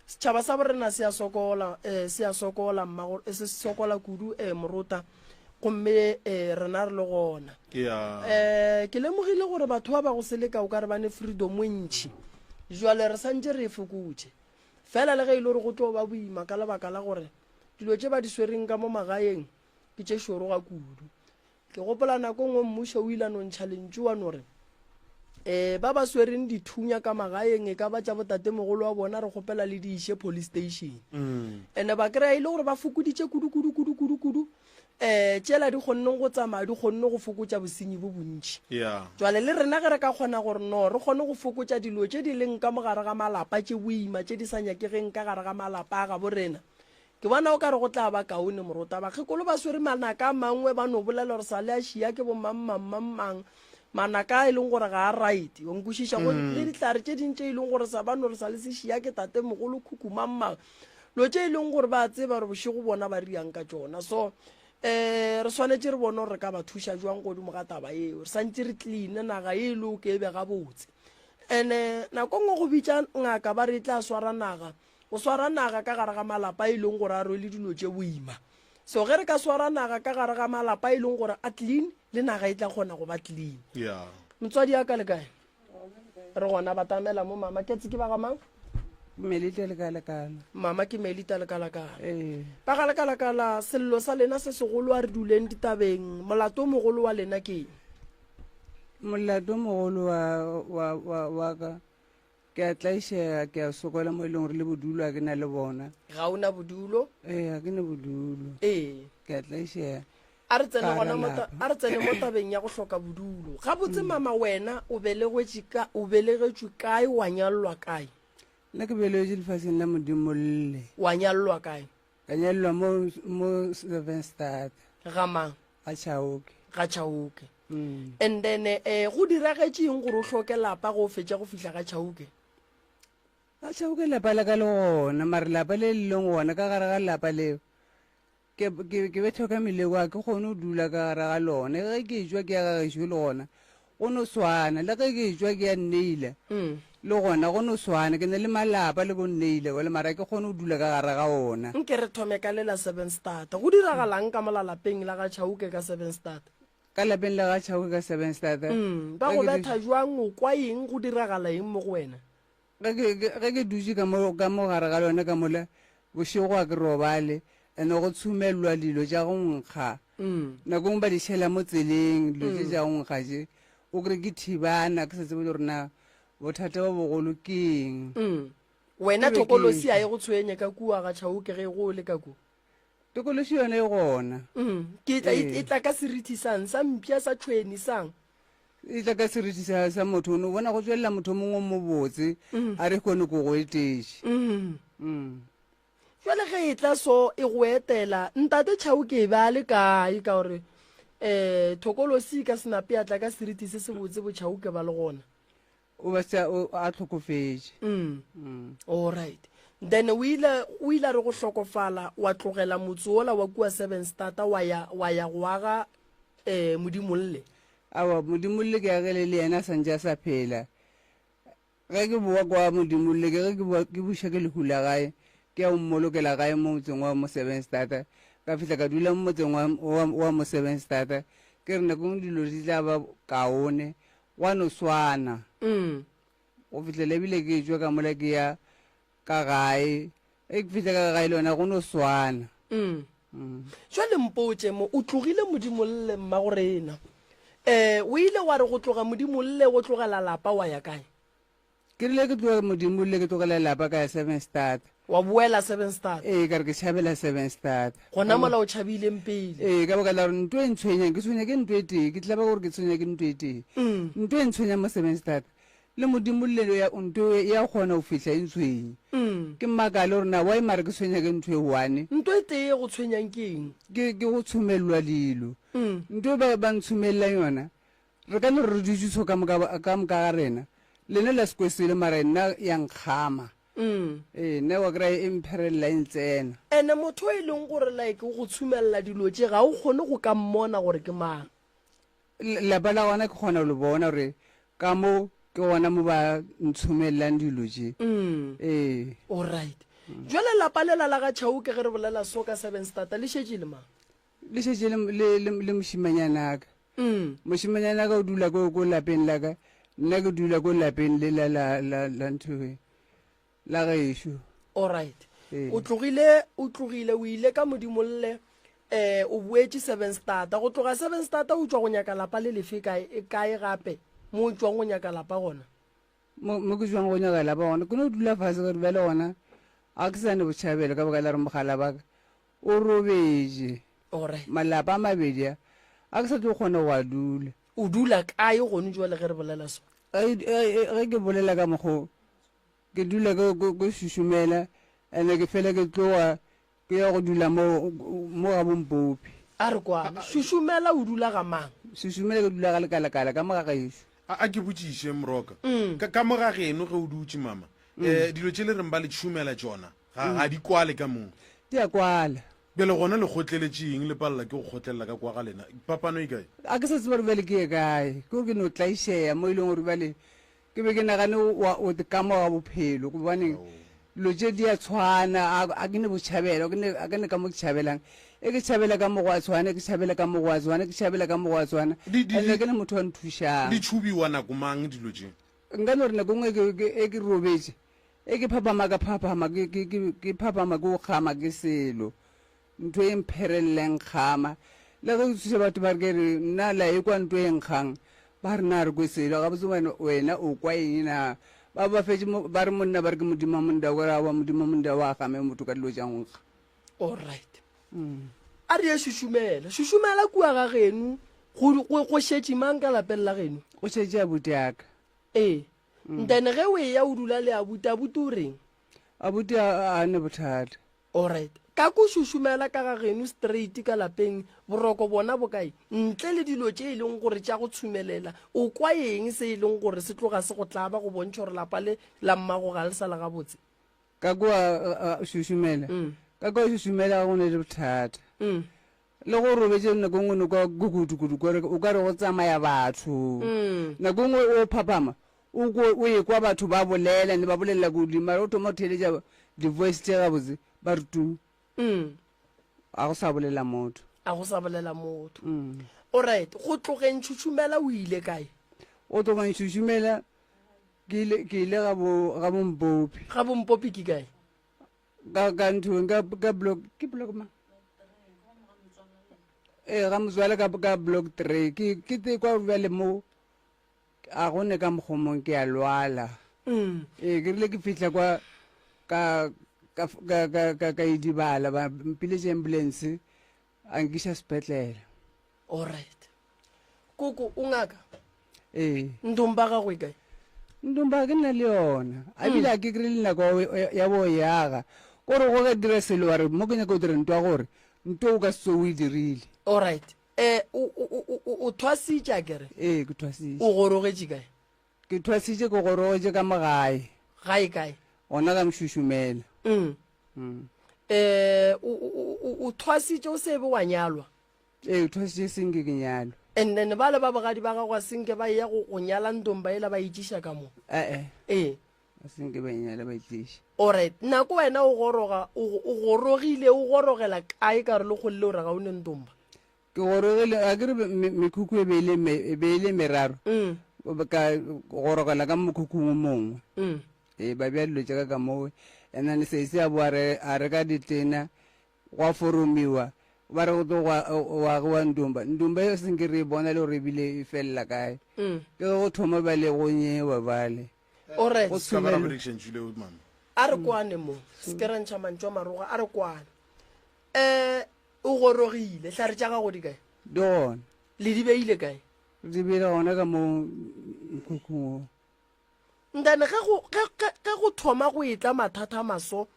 setšhaba sa borena se a sokola, eh, se a sokola mmago, eh, se sokola kudu eh, morota. Gomme eh, rena re le gona. Ya. Eh, ke lemogile gore batho ba ba go seleka o ka re ba ne freedom e ntši. Jwale re santše re e fokotše. Fela le ge e le gore go tlo ba boima ka lebaka la gore dilo tše ba di swereng ka mo magaeng ke tše šoro ga kudu. Ke gopola nako nngwe mmušo o ile a no ntšha lentšu wa no re um ba ba swereng dithunya ka magaeng e ka ba tša botatemogolo wa bona re kgopela le di iše police station. Ene ba kry-a e le gore ba fokoditše kudu kudu kudu kudu kudu um tšela di kgonneng go tsamaya di kgonne go fokotša bosenyi bo bontši. Yeah. Jwale le rena ge re ka kgona gore no re kgone go fokotša dilo tše di leng ka mo gare ga malapa tše boima tše di sa nyakegeng ka gare ga malapa a gabo rena, ke bona o ka re go tla ba kaone morota. Bakgekolo ba swere manaka a mangwe ba no bolela gore sa le a šia ke bo mang mang mang mang, manaka a e leng gore ga a right. Wa nkwešiša? Go le dihlare tše ding tše e leng gore sa ba no re sa le se šia ke tatemogolo khukhu mang mang. Lo tše e leng gore ba a tseba gore bošego bona ba riang ka tšona. So um re swanetše re bone gore re ka ba thuša jwang godimo ga taba eo. Re santše re clean naga e loke e be gabotse. And-e nako nngwe go bitša ngaka ba re e tla swara naga, go swara naga ka gare ga malapa e leng gore a rwele dilo tše boima. So ge re ka swara naga ka gare ga malapa e leng gore a clean, le naga e tla kgona go ba clean. Yeah. Motswadi ya ka le kae? Re gona batamela mo mama. Ketse ke ba ga mang? Melita Lekalakala. Mama ke Melita Lekalakala. Ee. Ba ga Lekalakala, sello sa lena se segolo a re duleng ditabeng, molato o mogolo wa lena ke eng? Molato o mogolo wa, wa, wa, wa ka, ke a tlaišega, ke a sokola mo e leng gore le bodulo a ke na le bona. Ga o na bodulo? Ee, ga ke na bodulo. Ee. Ke a tlaišega. A re tsene gona mo ta, a re tsene mo tabeng ya go hloka bodulo. Gabotse mama wena o belegwetše ka, o belegetšwe kae wa nyallwa kae? Nna ke belegetšwe lefaseng la Modimolle. Wa nyallwa kae? Ka nyallwa mo, mo Sevenstad. Ga mang? Ga Chauke. Ga Chauke. And then eh, go diragetše eng gore o hloke lapa go o fetša go fihla ga Chauke? Ga Chauke lapa la ka le gona, mare lapa le le leng gona ka gare ga lapa leo Ke, ke, ke bethwa ka meleko, ga ke kgone go dula ka gare ga lona. Ge ke etšwa ke ya ga gešo le gona, go no swana. Le ge ke etšwa ke ya Nneila, le gona go no swana. Ke na le malapa le bo Nneila bjale, mara ga ke kgone go dula ka gare ga ona. Nke re thome ka le la Sevenstad. Go diragalang ka mola lapeng la ga Chauke ka Sevenstad? Ka lapeng la ga Chauke ka Sevenstad, Ba ge go ke betha bjang? O kwa eng? Go diragala eng mo go wena? Ge ke, ke, ge ke dutše ka mo, ka mo gare ga lona ka mola, bošego ga ke robale, and go tshumelwa dilo tša go nkga. Nako nngwe ba di šela mo tseleng, dilo tše tša go nkga tše. O kry ke thibana, ke sa tsebe le gore na bothata bo bogolo ke eng. Wena Ke be ke thokolosi a etšwa. e go tshwenye ka kua ga Chauke ge go le ka kua? Tokološi yona e gona. Ke tla, e, Ee. e tla ka seriti sang, sa mpša, sa tšhwene, sang? E tla ka seriti sa, sa motho. O no bona go tšwelela motho o mongwe o mobotse, a re kgone ko go etetše. Jwale ge e tla so e go etela, Ntate Chauke e be a le kae? Ka gore um thokolosi e ka se nape ya tla ka seriti se sebotse bo Chauke ba le gona. O ba se o a hlokofetše. All right. Then o ile o ile a re go hlokofala wa tlogela motse wola wa kua Sevenstata wa ya wa ya go aga eh Modimolle. Aowa, Modimolle ke agele le yena a sa ntše a sa phela. Ge ke bowa kwa Modimolle ke ge ke bowa ke buša ke lehu la gae ke ya go mmolokela gae mo motseng wa mo Sevenstata. Ka fihla ka dula mo motseng wa wa wa mo Sevenstata ke re nakong dilo di tla ba kaone Gwa no swana. Go fihlela ebile ke etšwa ka mola ke ya ka gae. Ge ke fihla ka gae le yona go no swana. Jwale mpotše mo, o tlogile Modimolle mmagorena. Um o ile wa re go tloga Modimolle o tlogela lapa wa ya kae? Ke rile ke tloga Modimolle ke tlogela lapa ka ya Sevenstad. Wa boela Sevenstad. Ee, ka re ke tšhabela Sevenstad. Gona mola o tšhabileng pele. Ee, ka baka la gore nto e ntshwenyang, ke tshwenya ke nto e tee, ke tlaba gore ke tshwenya ke nto e tee. Nto e ntshwenyang mo Sevenstad, le Modimo le ya nto e ya kgona go fihla e ntshwenye. Ke makale gore na why mara ke tshwenya ke ntho e one. Nto e tee e go tshwenyang ke eng? Ke ke go tshomelelwa dilo. Nto e ba ba ntshomelelang yona, Re ka no re re dutše so ka moka, ka moka ga rena. Lena la se kwe selo, mara nna ya nkgama. Ee, nna wa kry-a e mpherelela e ntsena. Ene motho o e leng gore like o go tshumelela dilo tše ga o kgone go ka mmona gore ke mang. Lapa la gona ke kgona go le bona gore ka mo ke gona mo ba ntshumelelang dilo tše. Ee. Alright. Jwale lapa lela la ga Chauke ge re bolela so ka Sevenstata le šetše le mang? Le šetše le, le, le, le mošemanyanaka. Mošemanyanaka o dula ko, ko lapeng la ka, nna ke dula ko lapeng le la, la, la, la ntho la gešo. Alright. Ee. O tlogile, o tlogile, o ile ka Modimolle, eh, o boetše Sevenstata. Go tloga Sevenstata o tšwa go nyaka lapa le lefe kae, kae gape, mo o tšwang go nyaka lapa gona? Mo, mo ke tšwang go nyaka lapa gona, ke no dula fase gore bjale gona ga ke sa ne botšhabelo ka baka la gore mogala ba ka O robetše. Alright. Malapa a mabedi a, a ke sa tlo kgona go a dula. O dula kae gone jwale ge re bolela so? Ge, ge, ge ke bolela ka mokgo, ke dula ke, ke, ke šušumela, ene ke fela ke tloga ke ya go dula mo, mo ga bompopi. A re kwane. Šušumela o dula ga mang? Šušumela ke dula ga lekalakala ka mo ga gešo. A, a ke botšiše, Moroka. Ka, ka mo ga geno ge o dutše, mama, eh, dilo tše le reng ba le tšhumela tšona, Ga, ga di kwale ka moo. Di a kwala. Bjale gona le kgotleletše eng le palela ke go kgotlelela ka kwa ga lena? Phapano e kae? A ke sa tseba gore bjale ke ye kae. Ke gore ke no tlaišega mo e leng gore bjale ke be ke nagane wa, o ka mo ga bophelo gobane dilo tše di a tshwana. A, a ke ne botšhabelo, a ke ne, a ke ne ka mo ke tšhabelang. E ke tšhabela ka mo go a tshwana, e ke tšhabela ka mo go a tshwana, e ke tšhabela ka mo go a tshwana. Di, di, And-e di, ke ne motho wa nthušang. di tšhubiwa nako mang dilo tše? Nka no re nako nngwe ke, ke, e ke robetše, E ke phaphama ka phaphama ke, ke, ke, ke phaphama ke o kgama ke selo. Ntho e mpherelele nkgama. Le ge ke thuša batho ba re ke re nna la ekwa nto e nkgang, ba re na re kwe selo. Gabotse wena, wena o kwa eng na? Ba ba fetše mo, ba re monna ba re ke Modimo wa monna, o ka re aowa Modimo wa monna wa game motho ka dilo tša go nkga. Alright. A re ye šušumela. Šušumela kua ga geno, go, go, go šetše mang ka lapeng la geno? Go šetše abuti a ka. Ee. Then ge o eya o dula le abuti, abuti o reng? Abuti a a ne bothata. Alright. Ka ko šušumela ka ga geno straight ka lapeng, boroko bona bo kae? Ntle le dilo tše e leng gore tša go tshumelela, o kwa eng se e leng gore se tloga se go tlaba go bontšha gore lapa le la mmago ga le sa le gabotse? Ka kua šušumela, ka kua šušumela ga go ne le bothata. Le go robetše nako nngwe no kwa kukudukudu kore o ka re go tsamaya batho. Nako nngwe o phaphama o ko o ekwa batho ba bolela ne ba bolelela kudu mara o thoma go theeletša di-voice tše gabotse ba re tu. Ga go sa bolela motho. A go sa bolela motho. Alright, go tlogeng Tšhutšhumela o ile kae? Go tlogeng Tšhutšhumela ke ile ke ile ga bo ga boMpopi. Ga boMpopi ke kae? Ka ka nthong ka ka block ke block ma ee ga motswala ka ka block 3 ke ke te kwa bjale mo a go ne ka mokgomong ke a lwala ee ke rile ke fihla kwa ka ka ka ka ka ka idibala ba mpiletše ambulance a nkiša sepetlele. Alright. Koko, o ngaka? Ee. Ntomba gago e kae? Ntomba ke nna le yona. A bile a ke kry le nako ya bo yaga. Kore go ka dira selo wa re mo ke nyaka go dira ntwa gore nto o ka se tsoge o e dirile. Alright. Eh, o, o, o, o, o thwasitše akere? Ee, ke thwasitše. O gorogetše kae? Ke thwasitše ke gorogetše ka mo gae. Gae kae? Gona ka Mšušumela. Mm. Mm. Eh, o, o, o, o thwasitše o se be wa nyalwa? Ee, o thwasitše seng ke ke nyalwa. And then bale ba bogadi ba gago a senke ba eya go, go nyala ntomba yela ba itšiša ka mo? Eh-eh. Ee. A senke ba e nyala ba itšiša. Alright, nako wena o goroga, o, o gorogile, o gorogela kae ka gore le kgolele o re ga o ne ntomba? Ke gorogile, a ke re mekhukhu e be e le me, e be e le meraro. Mm. Ka gorogela ka mokhukhung o mongwe. Mm. Ee, ba bea dilo tša ka ka moo. And then sesi a boa re, a reka ditena, gwa foromiwa, ba re go tlo gwa, go agiwa ntumba. Ntumba e senke re e bona le gore ebile e felela kae. Mm. Ke ge go thoma bjale go nyewa bjale. Alright. Go Ska ba ra tshumelwa. boledišantšu leo, mama. A re kwane mo, se ke ra ntšha mantšu a maroga, a re kwane. Um o gorogile, hlare tša gago di kae? Di gona. Le di beile kae? Re di beile gona ka mo mokhukhung wo. Ntane ge go, ge, ge, ge go thoma go etla mathata a maso,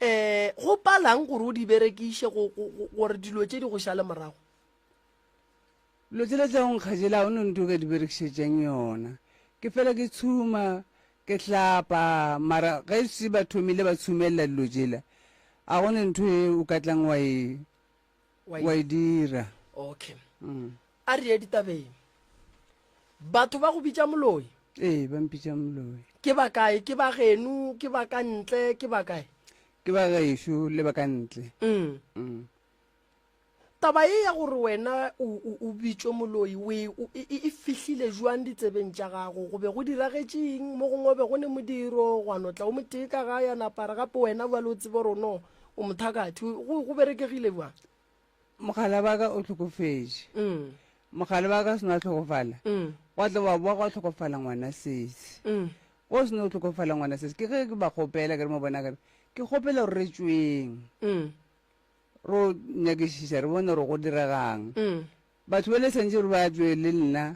um go palang gore o di berekiše go, go, go, gore dilo tše di go šale morago? Dilo tšela tša go nkga tšela ga go no ntho o ka di berekišetšang yona. Ke fela ke tshuma, ke hlapa, mara ge se ba thomile ba tshumelela dilo tšela, a go ne ntho e o ka tlang wa e, wa e dira. Okay. Mm. A re ye ditabeng. Batho ba go bitša moloi? Ee, ba mpitša moloi. Ke ba kae? Ke ba geno? Ke ba ka ntle? Ke ba kae? Ke ba gešo le ba ka ntle. Mm. Mm. Taba ye ya gore wena o, o, o bitšwe moloi, o e, o, e, e fihlile jwang ditsebeng tša gago? Go be go diragetše eng? Mo gongwe be go ne modiro, gwa no tla o motee ka gae, a napa a re gape wena bjale o tsebe gore no o mothakathi. Go, go berekegile bjang? Mogala wa ka o hlokofetše. Mm. Mogala wa ka o seno hlokofala. Mm. Gwa tla wa boa gwa hlokofala ngwana sesi. Mm. Go seno hlokofala ngwana sesi, ke ge ke ba kgopela ke re mo bona ke re, ke kgopela gore re tšweng. Mm. Ro nyakišiša re bone gore go diregang. Mm. Batho ba le santše gore ba tšwe le nna,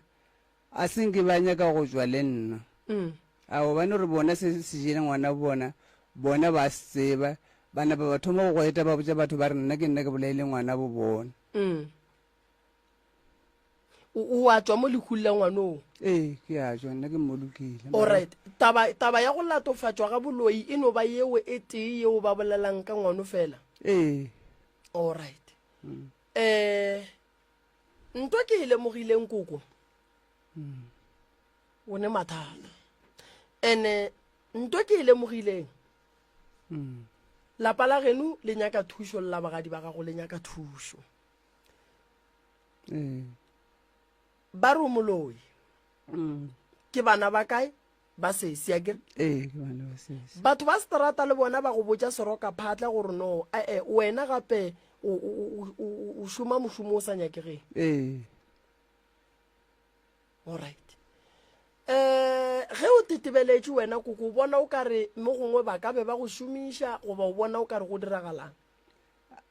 a se nke ba nyaka go tšwa le nna. Mm. A gobane gore bona se se jele ngwana bona, bona ba se tseba, ba napa ba thoma go goeta ba botša batho ba re nna ke nna ke bolaile ngwana bo bona. Mm. O, o a tšwa mo lehung la ngwanoo? Ee, ke a tšwa, nna ke mmolokile. Alright. Taba, taba ya go latofatšwa ga boloi e no ba yeo e tee yeo ba bolelang ka ngwano fela? Ee. Alright. Mm. Eh, nto ke e lemogileng koko, mm. o ne mathata. Ene nto ke e lemogileng, mm. lapa la geno le nyaka thušo, le la bagadi ba gago le nyaka thušo. Ee. Ba re o moloi. Mm. Ke bana ba kae? Ba sesi, a kere? Ee, ke bana ba sesi. Batho ba seterata le bona ba go botša seroka phatla gore no, ee, wena gape o, o, o, o, o šoma mošomo o sa nyakegeng. Ee. Alright. Eh, ge o tetebeletše wena koko, o bona o ka re mo gongwe ba ka be ba go šomiša goba o bona o ka re go diragalang?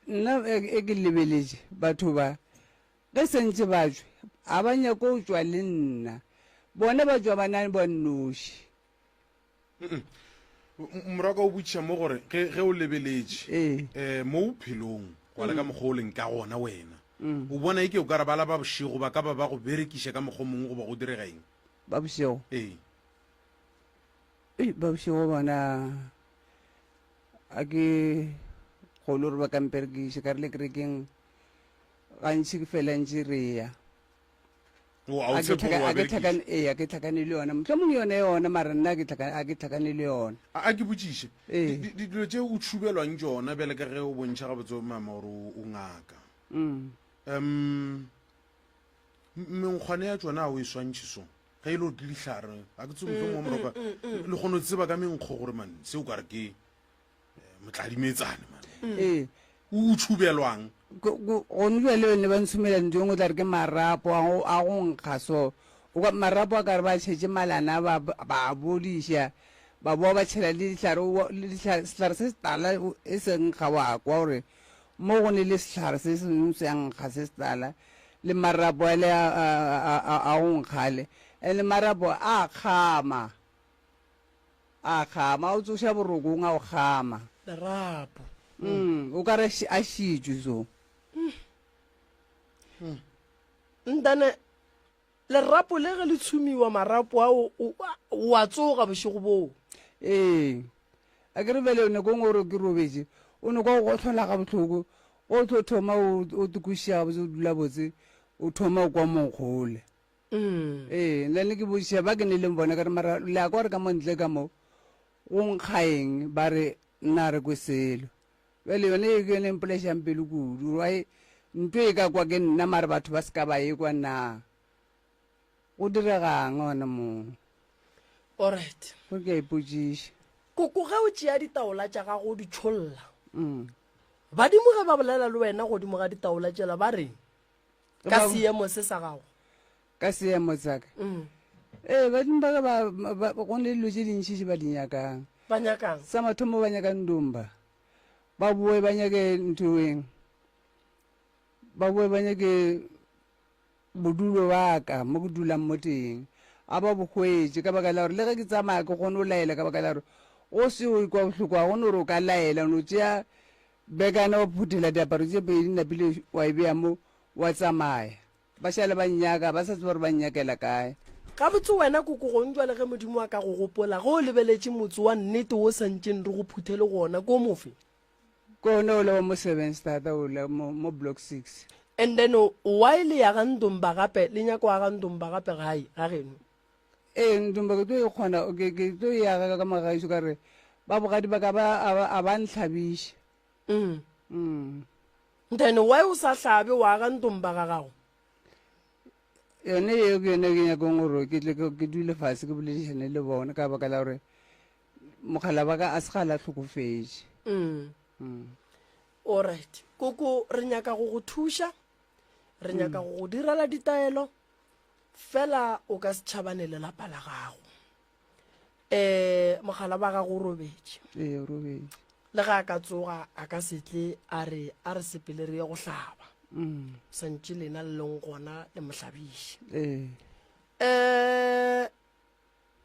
Nna e ke lebeletše batho ba ge sentše ba tšwe, ga ba nyake go tšwa le nna. Bona ba tšwa ba na ba nnoši. Morwa o botšiša mo gore ge, ge o lebeletše Ee. eh, mo bophelong go ya le ka mokgwa o leng ka gona wena, Mm. o bona eke o ka re bala ba bošego ba ka ba ba go berekiša ka mokgwa o mongwe goba go direga eng? Ba bošego? Ee. Ei, ba bošego bona A ke kgolo gore ba ka mperekiša ka re le kerekeng gantši ke fela ntše re ya. O, a o A ke tshepe gore tlhaka- wa a ke berekiša? tlhakane ee, a ke tlhakane le yona mohlomong yone yona mara nna a ke tlhakane a ke tlhakane le yona. A a ke botšiše, Ee. di- di- dilo tše o tšhubelwang tšona bjale ka ge o bontšha gabotse mama gore o o ngaka, Mm. um menkgwane ya tšona a o e swantšhe so? Ge e le gore ke dihlare, ga ke tsebe mohlomongwe moroka le kgone go tseba ka menkgo gore man se o ka re ke motladimetsane man. Ee. O tšhubelwang? Gone bjale ne ba ntshumela ntho engwe o tla re ke marapo a go a go nkga so. O ka marapo a ka re ba tšhetše malana ba ba a bodiša ba boa ba tšhela le dihlare le dihlare sehlare se setala e se nkga wa kwa gore mo go ne le sehlare se sengwe se a nkga se setala le marapo ale a a a a go nkga ale and marapo a kgama a kgama a o tsoša borokong a o kgama. Lerapo. Mm, o ka re a šitšwe so. Ntane lerapo le ge le tshumiwa marapo ao o a tsoga bošego boo. Ee, a ke re bjale nako nngwe o re ke robetše o no kwa go gohlola gabohloko o tlo thoma o tokošiša gabotse o dula botse o thoma o kwa monkgole. Ee, nna ne ke botšiša ba ke ne leng bona ka re mara le a kwa gore ka mo ntle ka mo go nkga eng ba re nna re kwe selo. Bjale yone e ke yone e mpolaišang pelo kudu gore why nto e ka kwa ke nna mara batho ba se ka ba e kwa na. Go diregang gona moo? Alright. Gore ke a ipotšiša. Koko ge o tšea ditaola tša gago o di tšholla, Mm. badimo ge ba bolela le wena godimo ga ditaola tšela ba reng ka Ba- seemo se sa gago? Ka seemo sa ka? Mm. Ee, badimo ba ka ba, ba, go ne dilo tše dintši tše ba di nyakang. Ba nyakang? Sa mathomo ba nyaka Ndumba. Ba boe ba nyake nthoeng. Ba boe ba nyake bodulo ba ka mo ke dulang mo teng. A ba bo hwetše ka baka la gore le ge ke tsamaya ke kgone go laela ka baka la gore o se o ikwa bohloko ga go no gore o ka laela o no tšea bekana wa phuthela diaparo tše pedi napile wa e bea mo wa tsamaya. Ba šale ba nnyaka, ba sa tseba gore ba nnyakela kae. Gabotse wena koko gong jwale ge Modimo a ka go gopola, ge o lebeletše motse wa nnete wo sa ntšeng re go phuthele go ona, ke o mofe? Ke ona ola wa mo Sevenstad ola mo, mo Block 6. And then why le ya ga Ndomba gape, le nyaka go aga Ndomba gape gae, ga geno? Ee, Ndomba ke tlo e kgona, ke, ke tlo e aga ka magagešu ka re ba bogadi ba ka ba, a ba, a ba ntlhabiše. Mm. Mm. Then why o sa hlabe wa aga Ndomba ga gago? Yone eo ke yone ke nyakong gore ke tle ke dule fase ke boledišane le bona ka baka la gore mogala wa ka a se gala hlokofetše. Mm. Mm. Alright. Koko re nyaka go go thuša, re nyaka go go direla ditaelo, fela o ka se tšhabane le lapa la gago. um mogala wa gago o robetše. Ee, o robetše. Le ge a ka tsoga a ka se tle a re a re sepele re ye go hlaba. Mm. Santše lena le leng gona le mo hlabiše. Ee. Um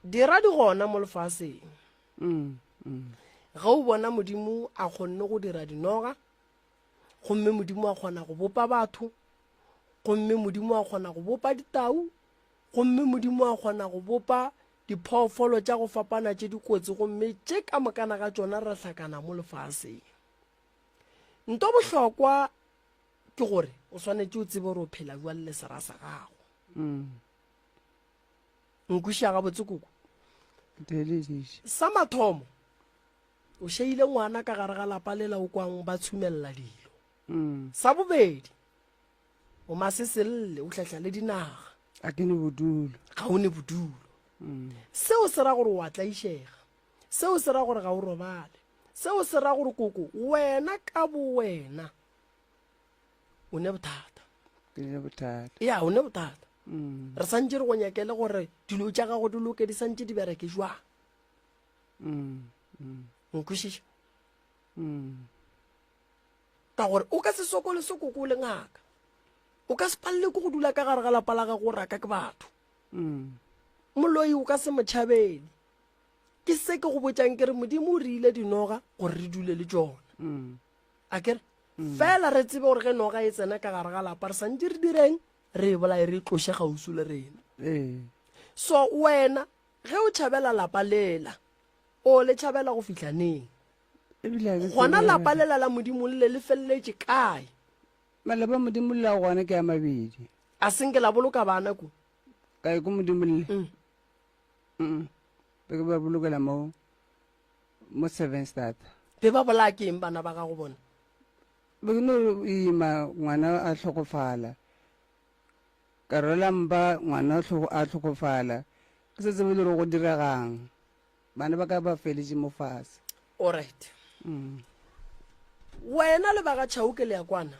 dira di gona mo lefaseng. Mm, mm. Ge o bona Modimo a kgonne go dira dinoga, gomme Modimo a kgona go bopa batho, gomme Modimo a kgona go bopa ditau, Gomme Modimo a kgona go bopa diphoofolo tša go fapana tše dikotsi, gomme tše ka mokana ga tšona ra hlakana mo lefaseng. Nto bohlokwa ke gore o swanetše o tsebe gore o phela bjang le sera sa gago. Mm. Nkwešiša gabotse koko? Theeleditše. Sa mathomo, o šeile ngwana ka gare ga lapa lela o kwang ba tshumelela dilo. Mm. Sa bobedi, O maseselle, o hlahla le dinaga. A ke ne bodulo. Ga o ne bodulo. Mm. Seo se ra gore o a tlaišega. Seo se ra gore ga o robale. Seo se ra gore koko wena ka bo wena o ne bothata. Ke ne bothata. Ya, o ne bothata. Mm. Re santše re go nyakele gore dilo tša gago di loke di santše di bereke jwang. Mm. Mm. Nkwešiša? Mm. Ka gore o ka se sokole se koko o le ngaka. O ka se palele ke go dula ka gare ga lapa la gago o raka ke batho. Mm. Moloi o ka se mo tšhabele. Ke se ke go botšang ke re Modimo o re ile dinoga gore re dule le tšona. Mm. A ke re mm. fela re tsebe gore ge noga e tsena ka gare ga lapa re santse re direng re e bolaye re e tloše kgauswi le rena. Ee. So wena ge o tšhabela lapa lela o le tšhabela go fihla neng? Gona lapa lela la Modimo le le feleletše kae? Malapa a Modimo le a gona ke a mabedi. A se nke la boloka bana ko? Kae ko Modimo le? Mm. Mm. Be ke ba bolokela mo mo Sevenstad. Be ba bolaya ke eng bana ba gago bona? Be ke no ima ngwana a hlokofala. Ka rwala mpa ngwana a hlokofala. Ke sa tsebe le gore go diregang. Bana ba ka ba feletše mo fase. Alright. Mm. Wena le ba ga Chauke le ya kwana?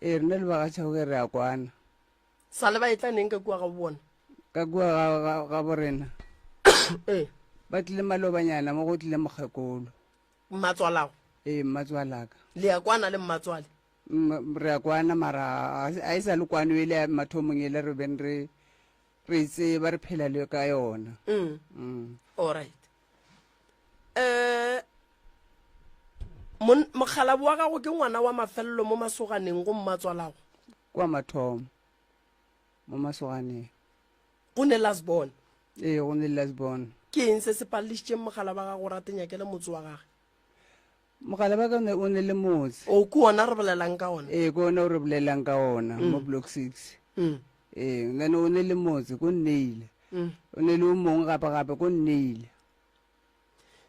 Ee, rena le ba ga Chauke re a kwana. Sa le ba etla neng ka kua ga bona? Ka kua ga, ga, ga borena. Ee. Ba tlile malobanyana mo go tlile mokgekolo. Mmatswalago? Ee, mmatswalaka. Le ya kwana le mmatswale? Re a kwana mara a e sa le kwano ele ya mathomong ele re beng re re e tseba re phela le ka yona. Mm. Mm. Alright. Eh mokgalabo wa gago ke ngwana wa mafelelo mo masoganeng go mmatswalago? Kwa mathomo mo masoganeng. Go ne last born? Ee, go ne last born. Ke eng se se palelišitšeng mogala wa gago gore a tenyakele motse wa gage? Mogala wa ka o ne le motse. O ke ona re bolelang ka ona? Ee, ke ona o re bolelang ka ona mm. mo block 6. Mm. Ee, then o ne le motse ko nneile. Mm. O ne le o mongwe gape gape ko nneile.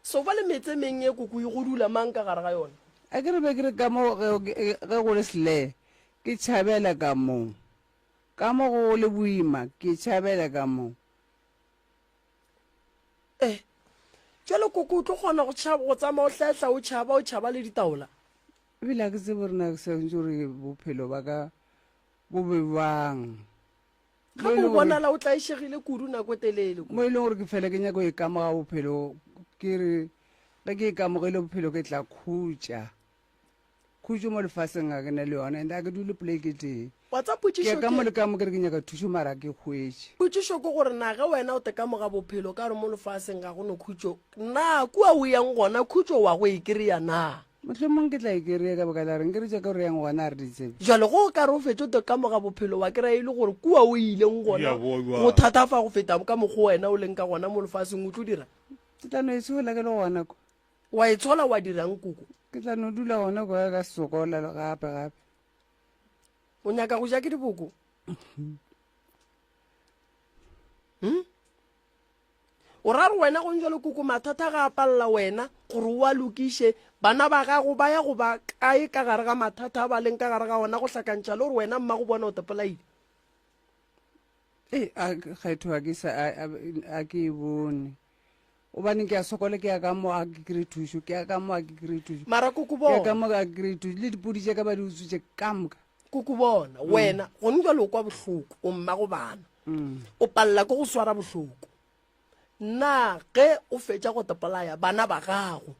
So ba le metse meng e koko e go dula mang ka gare ga yona? A ke re be ke re ka mo ge go le sle ke tšhabela ka mo. Ka mo go le boima ke tšhabela ka mo. Eh, jalo koko o tlo kgona go tšhaba go tsamaya o hlehla o tšhaba o tšhaba le ditaola? Ebile ga ke tsebe gore na ke swantse gore bophelo ba ka bo be bjang. Gape o bonala o tlaišegile kudu nako e telele. Mo e leng gore ke fela ke nyaka go ikamoga bophelo. Ke re ge ke ikamogile bophelo ke tla khutša. Khutšo mo lefaseng ga ke na le yona and a ke dule poleke tee. Wa tsa Ke ya potšišo ka mo ke le ka mo ke re ke nyaka thušo mara ke hwetše. Potšišo ke gore na ge wena o tekamoga bophelo ka gore mo lefaseng ga go no khutšo, na kua o yang gona khutšo wa go e kry-a na? Mohlomong ke tla e kry-a ka baka la gore nke re tša ka gore yang gona a re di tsebe. Jwale ge o ka re o fetše o tekamoga bophelo wa kry-a e le gore kua o ileng gona Ya boa bjang? go thatafa go feta ka mokgo wena o leng ka gona mo lefaseng o tlo dira? Ke tla no e tshola ke le gona kwa. Wa e tshola wa dirang koko? Ke tla no dula gona kwa ka sokola gape gape. O nyaka go ja ke diboko? Hmm? O ra re wena go njalo koko mathata ga a palela wena gore o a lokiše bana ba gago ba ya go ba kae ka gare ga mathata a ba leng ka gare ga ona go hlakantšha le gore wena mmago bona o tepolaile? Ee, a kgetho a ke sa a ke e bone. Gobane ke a sokola ke ya ka mo a ke kry thušo, ke ya ka mo a ke kry thušo. Mara koko Ke ya ka bona. mo a ke kry thušo le dipodi tša ka ba di utswitše ka moka. Koko bona wena gone jwale o kwa bohloko o mmago bana. O palela ke go swara bohloko. Na ge o fetša go tepolaya bana ba gago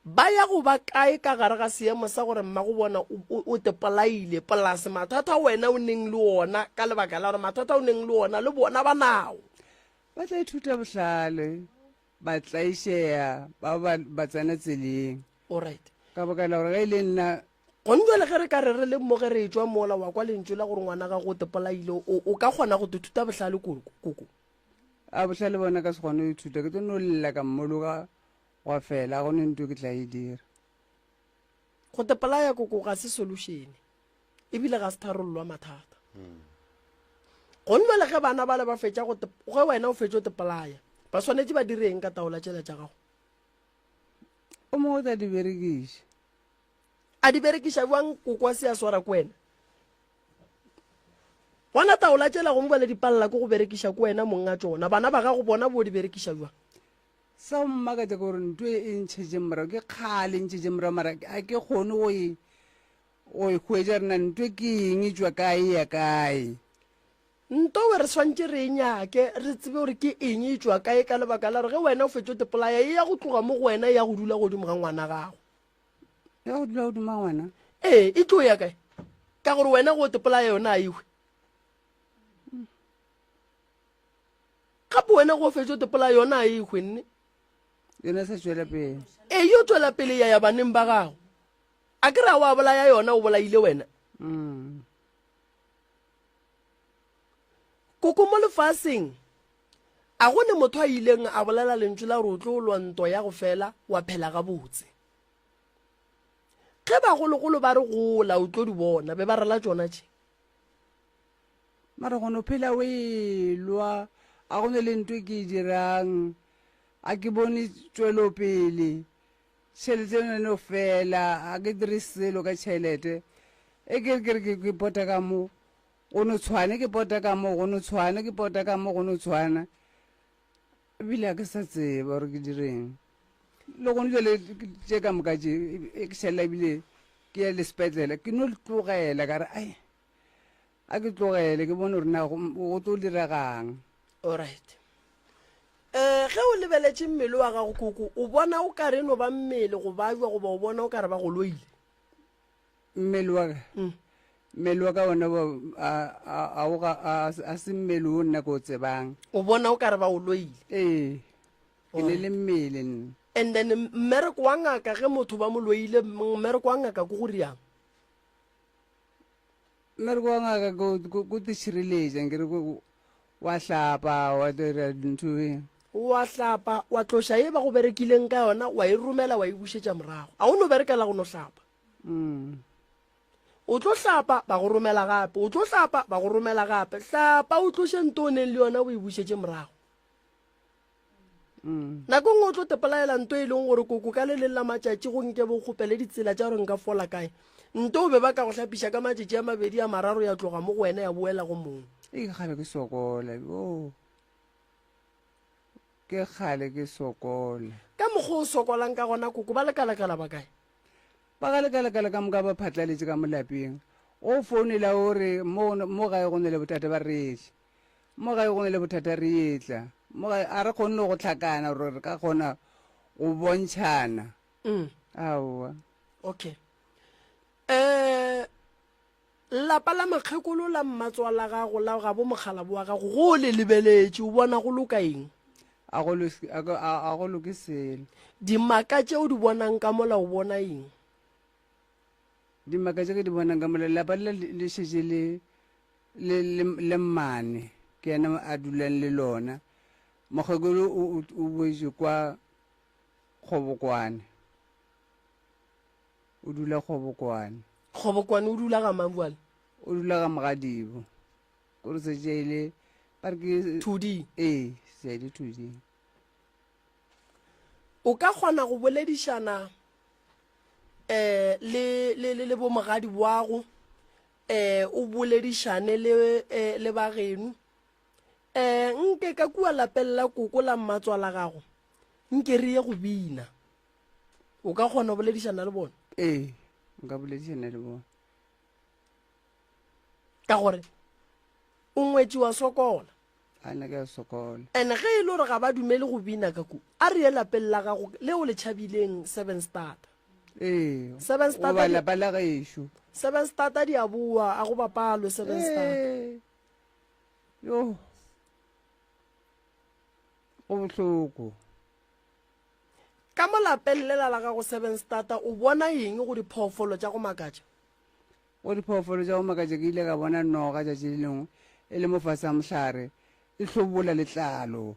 ba ya go ba kae ka gare ga seemo sa gore mmago bona o tepolaile polase mathata wena o neng le ona ka lebaka la gore mathata o neng le ona le bona ba nao? Ba tla ithuta bohlale, ba tlaišega, ba ba ba tsena tseleng. Alright. Ka baka la gore ge e le nna. Gone jwale ge re ka re re le mo ge re etšwa mola wa kwa lentšu la gore ngwana gago o tepolaile, o, o ka kgona go ithuta bohlale koko, koko? A bohlale bona ka se kgone go ithuta, ke tlo no lla ka mmologa gwa fela, ga go ne nto ke tla e dira. Go tepolaya koko ga se solution. Ebile ga se tharollo ya mathata. Gonne le ge bana bale ba fetša go ge wena o fetša o tepolaya, ba swanetše ba dire eng ka taola tšela tša gago? O mongwe o tla di berekiša. A di berekiša bjang koko a se a swara ke wena? Gona taola tšela gongwe bale di palela ke go berekiša ke wena mong a tšona. Bana ba gago bona bo di berekiša bjang? Sa go mmakatša ke gore nto e ntšhetše morago ke kgale e ntšhetše morago mara a ke kgone go e Go e hwetša rena ntwe ke eng, e tšwa kae, e ya kae? Ntowe re swantše re e nyake, re tsebe gore ke eng, e tšwa kae, ka lebaka la gore ge wena o fetša o tepolaya, e ya go tloga mo go wena e ya go dula godimo ga ngwana gago. Ya go dula godimo ga ngwana? Ee, e tlo ya kae? Ka gore wena go tepolaya yona a e hwe. Gape wena go fetša o tepolaya yona a e hwe nne. Yona e sa tšwela pele. Ee, yo tšwela pele ya ya baneng ba gago. A ke ra wa bolaya yona o bolaile wena. Mm. Koko mo lefaseng a go ne motho a ileng a bolela lentšu la gore o tlo lwa ntwa ya go fela wa phela gabotse. Ge bagologolo ba re gola o tlo di bona be ba rela tšona tše. Mara go no phela o elwa a go ne le ntho e ke e dirang a ke bone tšwelopele. Tšhelete yona e no fela, ga ke dire selo ka tšhelete. E ke re ke re ke ke pota ka mo, go no tshwana, ke pota ka mo, go no tshwana, ke pota ka mo, go no tshwana. Ebile ga ke sa tseba gore ke direng. Le gone jale tše ka moka tše, e ke šalela ebile ke ya le sepetlele, ke no tlogela ka re ai, a ke tlogele ke bone gore na go tlo diregang. Alright. Um ge o lebeletše mmele wa gago koko, o bona o kare e no ba mmele go bajwa goba o bona o kare ba go loile? Mmele wa ka? Mm. Mmele wa ka ona a se mmele o nna ke o tsebang. O bona o kare ba o loile? Ee, ke ne le mmele nna. And then mmereko wa ngaka ge motho ba mo loile, mmereko wa ngaka ke go riang? Mmereko wa ngaka ko te šireletša nkere wa hlapa wa dira dintho e. Wa hlapa wa tloša ye ba go berekileng ka yona wa e romela wa e bušetša morago. A o no berekela go no hlapa. Mm. O tlo hlapa ba go romela gape, o tlo hlapa ba go romela gape. Hlapa o tloše nto o neng le yona o e bušetše morago. Mm. Nako nngwe o tlo tepolaela nto e leng gore koko ka le leng la matšatši go nke bo kgopele ditsela tša gore nka fola kae. Nto o be ba ka go hlapiša ka matšatši a mabedi a mararo ya tloga mo go wena ya boela go mongwe. E ke kgale ke sokola, yo. Ke kgale ke sokola. Ka mokgwa o sokolang ka gona koko ba lekalekala ba kae? Ba ga lekalekala ka moka ba phatlaletše ka mo lapeng. O founela o re mo mo gae go ne le bothata ba re etla. Mo gae go ne le bothata re etla. Mo gae a re kgone le go hlakana gore re ka kgona go bontšhana. Aowa. Okay. Um lapa la makgekolo la mmatswala gago la gabo mokgalabo wa gago go o le lebeletše o bona go loka eng? A go a go loke selo. Dimaka tše o di bonang ka mola o bona eng? Dimaka tše ke di bonang ka mola lapa le le šetše le le le le mmane ke yena a dulang le lona. Mokgekolo o o boetše kwa Kgobokwane. O dula Kgobokwane. Kgobokwane o dula ga mang bjale? O dula ga Mogadibo. Ko re setse e le ba re ke Thuding. Ee, se le Thuding. O ka kgona go boledišana eh le le le, le bo mogadi wago eh o boledišane le eh, le bageno eh nke ka kua lapeng la koko la mmatswala gago nke re ye go bina o ka kgona go boledišana le bona ee nka boledišana le bona ka gore o ngwetši wa sokola a nna ke a sokola and ge e le gore ga ba dumele go bina ka ku a re ye lapeng la gago leo le tšhabileng seven starter ee Seven Star goba di- lapa la gešo seven starter di a boa a go bapalwe seven starter Ee. yo go bohloko Ka mo lapeng lela la gago Seven Starter o bona eng go diphoofolo tša go makatša? Go diphoofolo tša go makatša ke ile ka bona noga tšatši le lengwe e le mo fase ga mohlare e hlobola letlalo.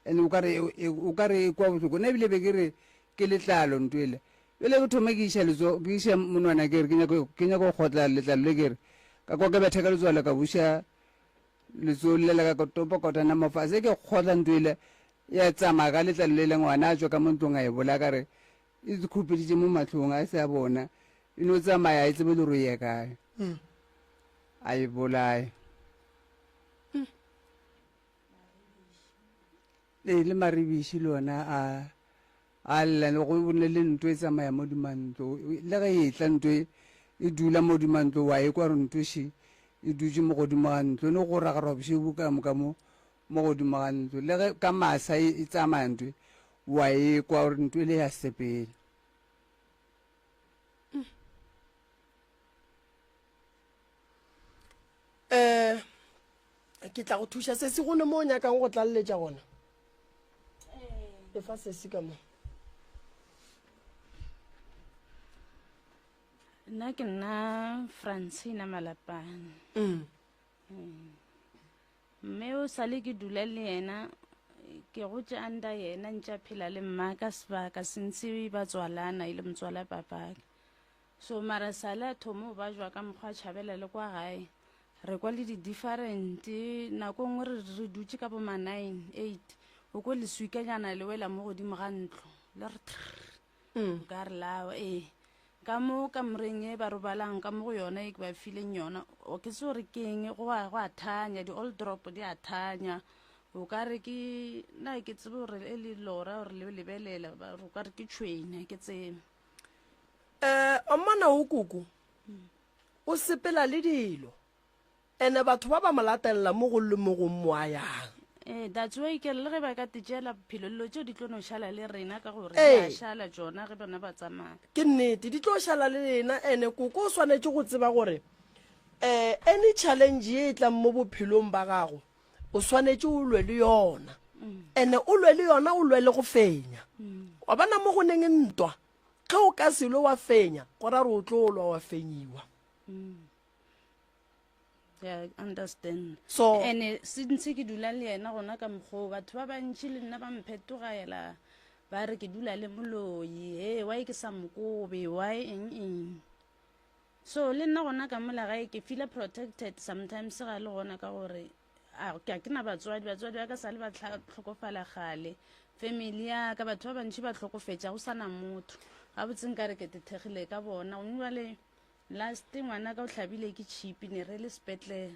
And o ka re o ka re e kwa bohloko. Nna ebile be ke re ke letlalo nto ele. Bjale ke thoma ke iša letsogo ke iša monwana ke re ke nyaka ke nyaka go kgotla letlalo le ke re ka kwa ke betha ka letswalo ka buša letsogo lela la ka ka topa kotana mo fase ke kgotla nto ele Ya tsamaya ka letlalo le le ngwana a tšwa ka mo ntlong a e bolaya ka re e khupeditše mo mahlong a se a bona e no tsamaya a e tsebe le gore e ya kae a e bolaya ee le maribiši le ona a a lla le go ne le ntho e tsamaya mo dimantlo le ge e tla ntho e e dula mo dimantlo wa e kwa gore ntho še e dutše mo godimo ga ntlo ne go ragarwa bošego ka moka mo Mo godimo ga ntlo, le ge ka masa e, e tsamaya ntwe, wa e kwa gore ntwe le ya sepela. Um ke tla go thuša sesi go ne mo o nyakang go tlaleletša gona e fa sesi ka mo nna ke nna francina malapane mm. Mme o sa le ke dula le yena, ke gotše under yena ntše a phela le mma ka sebaka since ba tswalana e le motswala papaka. So mara sale a thoma o bajwa ka mokgwa a tšhabela le kwa gae. Re kwa le di-different, nako nngwe re re dutše ka bo ma 9, 8, o ko leswikanyana le wela mo godimo ga ntlo, le re trrr. Mm. Ka re lao ee ka mo kamoreng e ba robalang ka mo go yona e ke ba fileng yona o ke se gore ke eng go a go a thanya di-old drop di a thanya o ka re ke na ke tsebe gore e le lora gore le lebelela ba re o ka re ke tšhwene ke tsebe um omana o koko o sepela le dilo Ene batho ba ba mo latelela mo go le mo gong mo a yang. Ee, that's why ke re le ge ba ka te tšeela bophelo, dilo tšeo di tlo no šala le rena ka gore di Ee. a šala tšona ge bona ba tsamaya. Ke nnete, di tlo šala le lena. Ene koko o swanetše go tseba gore um any challenge ye e tlang mo bophelong ba gago, o swanetše o lwe le yona. Ene o lwe le yona, o lwe le go fenya. Wa bona mo go neng ntwa, ge o ka se lwe wa fenya, go ra gore o tlo lwa wa fenyiwa. Yeah, understand. So- and since ke dula le yena gona ka mokgoo batho ba bantši le nna ba mphetogela ba re ke dula le moloi he why ke sa mokobe why eng eng so le nna gona ka mola gae ke feela protected sometimes ga le gona ka gore a ke ke na batswadi batswadi ba ka sa le ba tlhokofala gale family ya ka batho ba bantši ba tlhokofetša go sana motho gabotse nka re ke tethegile ka bona gomme bale Last ngwana ka o hlabile ke tšhipi ne re le sepetlele.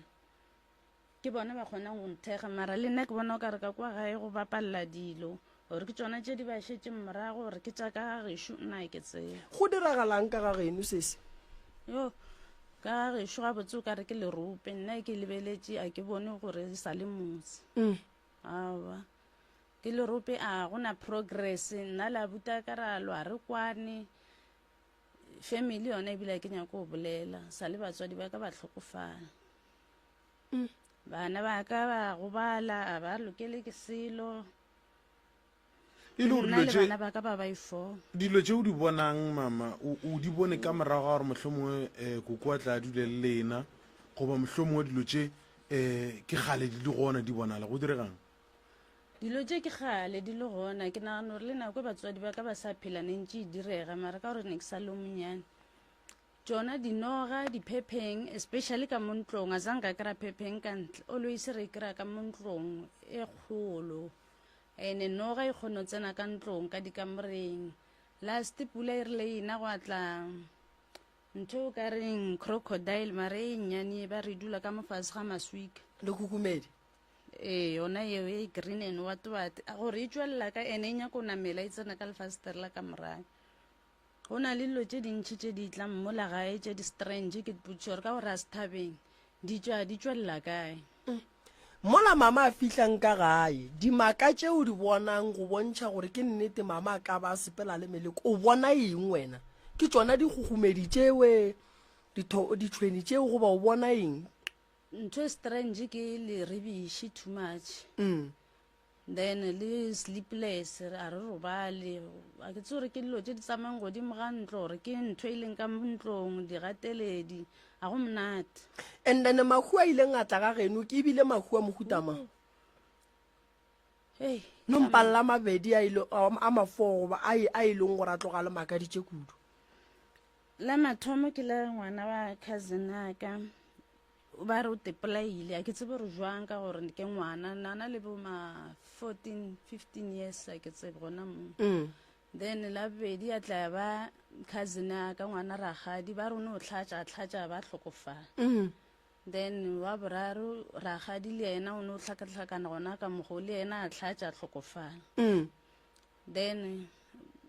Ke bona ba kgonang go nthekga mara le nna ke bona o ka re ka kwa gae go bapalela dilo gore ke tšona tše di ba šetšeng morago gore ke tša ka ga gešo nna ke tsebe. Go diragalang ka ga geno sesi? Yo ka ga gešo gabotse o ka re ke lerope nna ke lebeletše a ke bone gore e sa le motse. Mm. Aowa. Ke lerope a go na progress nna le abuta ka ra lwa re kwane. Family yona ebile ke nyako go bolela sa le batswadi ba ka ba hlokofala. Bana ba ka ba gobala a ba lokele ke selo. E le gore Nna dilo le tše bana ba ka ba ba ifo. dilo tše o di bonang mama o o di bone ka morago ga gore mohlomongwe um koko a tla a dule le lena goba mohlomongwe dilo tše um ke kgale di le gona di bonala go diregang? Dilo tše ke kgale di le gona ke nagana gore le nako e batswadi ba ka ba sa phela ne ntše e direga mara ka gore ne ke sa le o monyane. Tšona dinoga, diphepheng especially ka mo ntlong a zanka kry-a phepheng ka ntle always re e kry-a ka mo ntlong e kgolo. Ene noga e kgone go tsena ka ntlong ka dikamoreng. Last pula e rile ena gwa tla ntho o ka reng crocodile mare e nnyane ba re dula ka mo fase ga maswika. Le kukumedi. Ee, yona eo e green and what what. A gore e tšwelela ka ene e nyaka go namela e tsena ka lefastere la ka morago. Go na le dilo tše dintši tše di tlang mola gae tše di strange ke ipotšiša gore ka gore a se thabeng di tšwa di tšwelela kae. Mola mama a fihlang ka gae, dimaka tše o di bonang go bontšha gore ke nnete mama a ka ba a sepela le meleko, o bona eng wena? Ke tšona dikgugumedi tšewe, ditho, ditšhweni tšeo goba o bona eng? Ntho e strange ke leribiši too much. Mm. Then le sleepless, a re robale. A ke tsebe gore ke dilo tše di tsamayang godimo ga ntlo gore ke ntho e leng ka mo ntlong, digateledi, ga go monate. And then mahu a ileng a tla ga geno ke ebile mahu a mohuta mang? Hei, No mpalla mabedi a ile a mafoo goba a a e leng gore a tloga le makaditše kudu. La mathomo ke la ngwana wa cousin ya ka. Ba re o tepolaile, a ke tsebe gore jwang ka gore ke ngwana, nana le bo ma 14, 15 years a ke tsebe gona mo. Mm. Then la bobedi a tla ba cousin ya ka ngwana rakgadi, ba re o no hlatša, a hlatša ba hlokofala. Mm. Then wa boraro rakgadi le yena o no hlakahlakana gona ka mokgwa o, le yena a hlatša a hlokofala. Mm. Then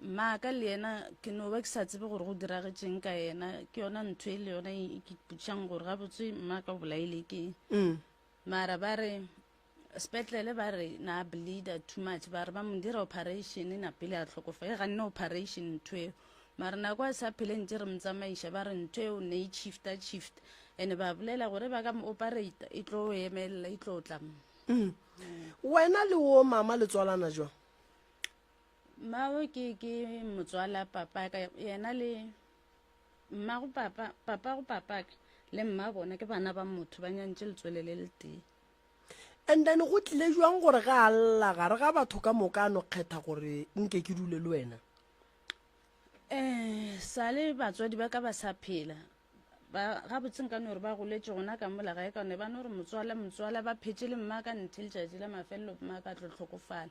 mmaaka le yena ke no ba ke sa tsebe gore go diragetšeng ka yena, ke yona ntho e le yona e ke ipotšang gore gabotse mmaaka o bolaile ke. Mm. Mara ba re sepetlele ba re na bleeder too much, ba re ba mo dira operation na pele a hlokofa, e ganne operation ntho eo. Mara nako a sa phele ntse re mo tsamaiša ba re ntho eo ne e shifta shift, and ba bolela gore ba ka mo operate e tlo emelela e tlo tla mo. Mm. Wena le wo mama le tswalana jwang? Mmago ke ke motswala papa ka yena le mmago papa papa go papa ka le mma bona ke bana ba motho ba nyantše letswele le letee. And then go tlile jwang gore ga a lla gare ga batho ka moka a no kgetha gore nke ke dule le wena? Eh sale batswadi ba ka ba sa phela Ba, gabotse nka no re ba goletše gona ka mola gae ka ne ba no re motswala, motswala, ba phetše le mma ka nthe letšatši la mafelelo mma ka tlo hlokofala.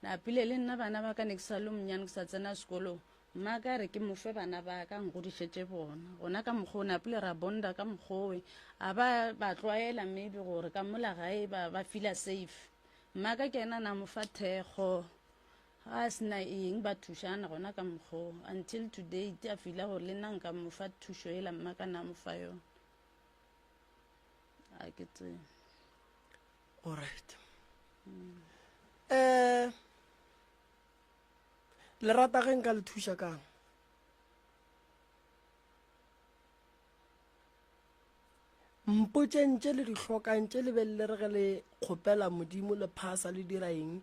Napile le nna bana ba ka ne ke sa le monnyane ke sa tsena sekolong, mma ka re ke mo fe bana ba ka ngodišetše bona. Gona ka mokgwa o napile ra bonda ka mokgwa owe, a ba ba tlwaela maybe gore ka mola gae ba, ba feela safe. Mma ka ke yena na mo fa thekgo. Ga a se na eng ba thušana gona ka mokgwa wo until to date a fila gore le nna nka mo fa thušo yela mma ka na mo fa yona a ke tsebe. Alright. Eh le rata ge nka le thuša kang? Mpotšeng tše le di hlokang, tše le be le re ge le kgopela Modimo le phasa le dira eng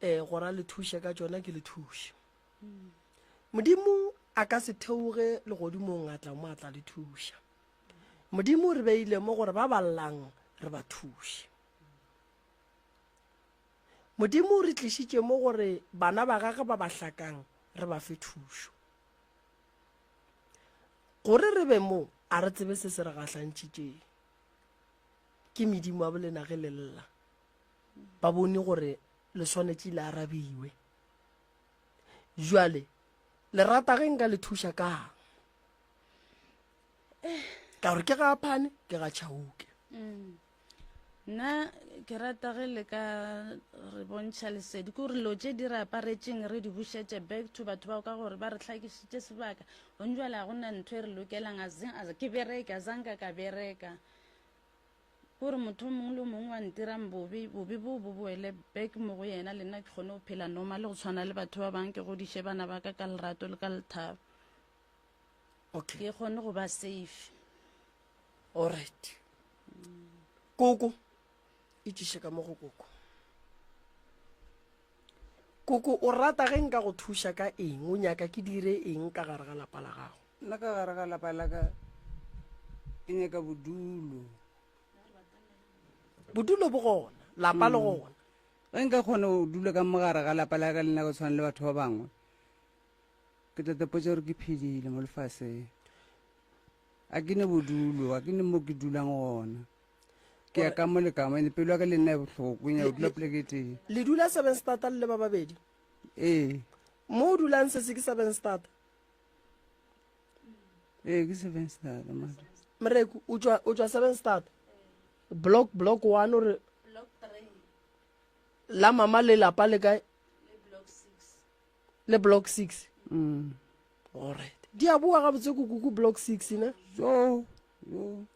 um gore a le thuše ka tšona, ke le thuše. Modimo a ka se theoge legodimong a tla mo a tla le thuša. Modimo o re beile mo gore ba ba llang re ba thuše. Modimo o re tlišitše mo gore bana ba gagwe ba ba hlakang re ba fe thušo. Gore re be mo, a re tsebe se se re gahlantšitšeng. Ke medimo ya bolena ge le lla. Ba bone gore le swanetše le arabiwe. Jwale, le rata ge nka le thuša kang? Ka gore ke ga Phane, ke ga Chauke. Mm. Nna ke rata ge le ka re bontšha lesedi, ke gore dilo tše di re aparetšeng re di bušetše back to batho bao ka gore ba re hlakišitše sebaka. Gong jwale ga gona ntho e re lokelang, a ke bereke, a zanka ka bereka. Gore motho o mongwe le o mongwe wa ntirang bobe, bobe boo bo boele back mo go yena, le nna ke kgone go phela normal go tshwana le batho ba bangwe, ke godiše bana ba ka ka lerato le ka lethabo. Okay. Ke kgone go ba safe. Alright. Koko, itšiše ka mo go koko. Koko, o rata ge nka go thuša ka eng? O nyaka ke dire eng ka gare ga lapa la gago? Nna ka gare ga lapa la ka ke nyaka bodulo. Bodulo bo gona, lapa le gona. Ge nka kgona go dula ka mo gare ga lapa la ka le nna go tshwana le batho ba bangwe, ke tla tepotša gore ke phedile mo lefaseng. A ke ne bodulo, a ke ne mo ke dulang gona. Ke ya ka mo le ka mo, ene pelo ya ka le nna e bohloko, ke nyaka go dula poleke e tee. Le dula Sevenstata le le ba babedi? Ee. Mo o dulang sese ke Sevenstata? Ee, ke Sevenstata mara. Moreku, o tšwa o tšwa Sevenstata? Block block 1 o re Block 3. La mama le lapa le kae? Le block 6. Le block 6. Mm. Alright. Di a boa gabotse ko kuku block 6 ne? Jo, jo.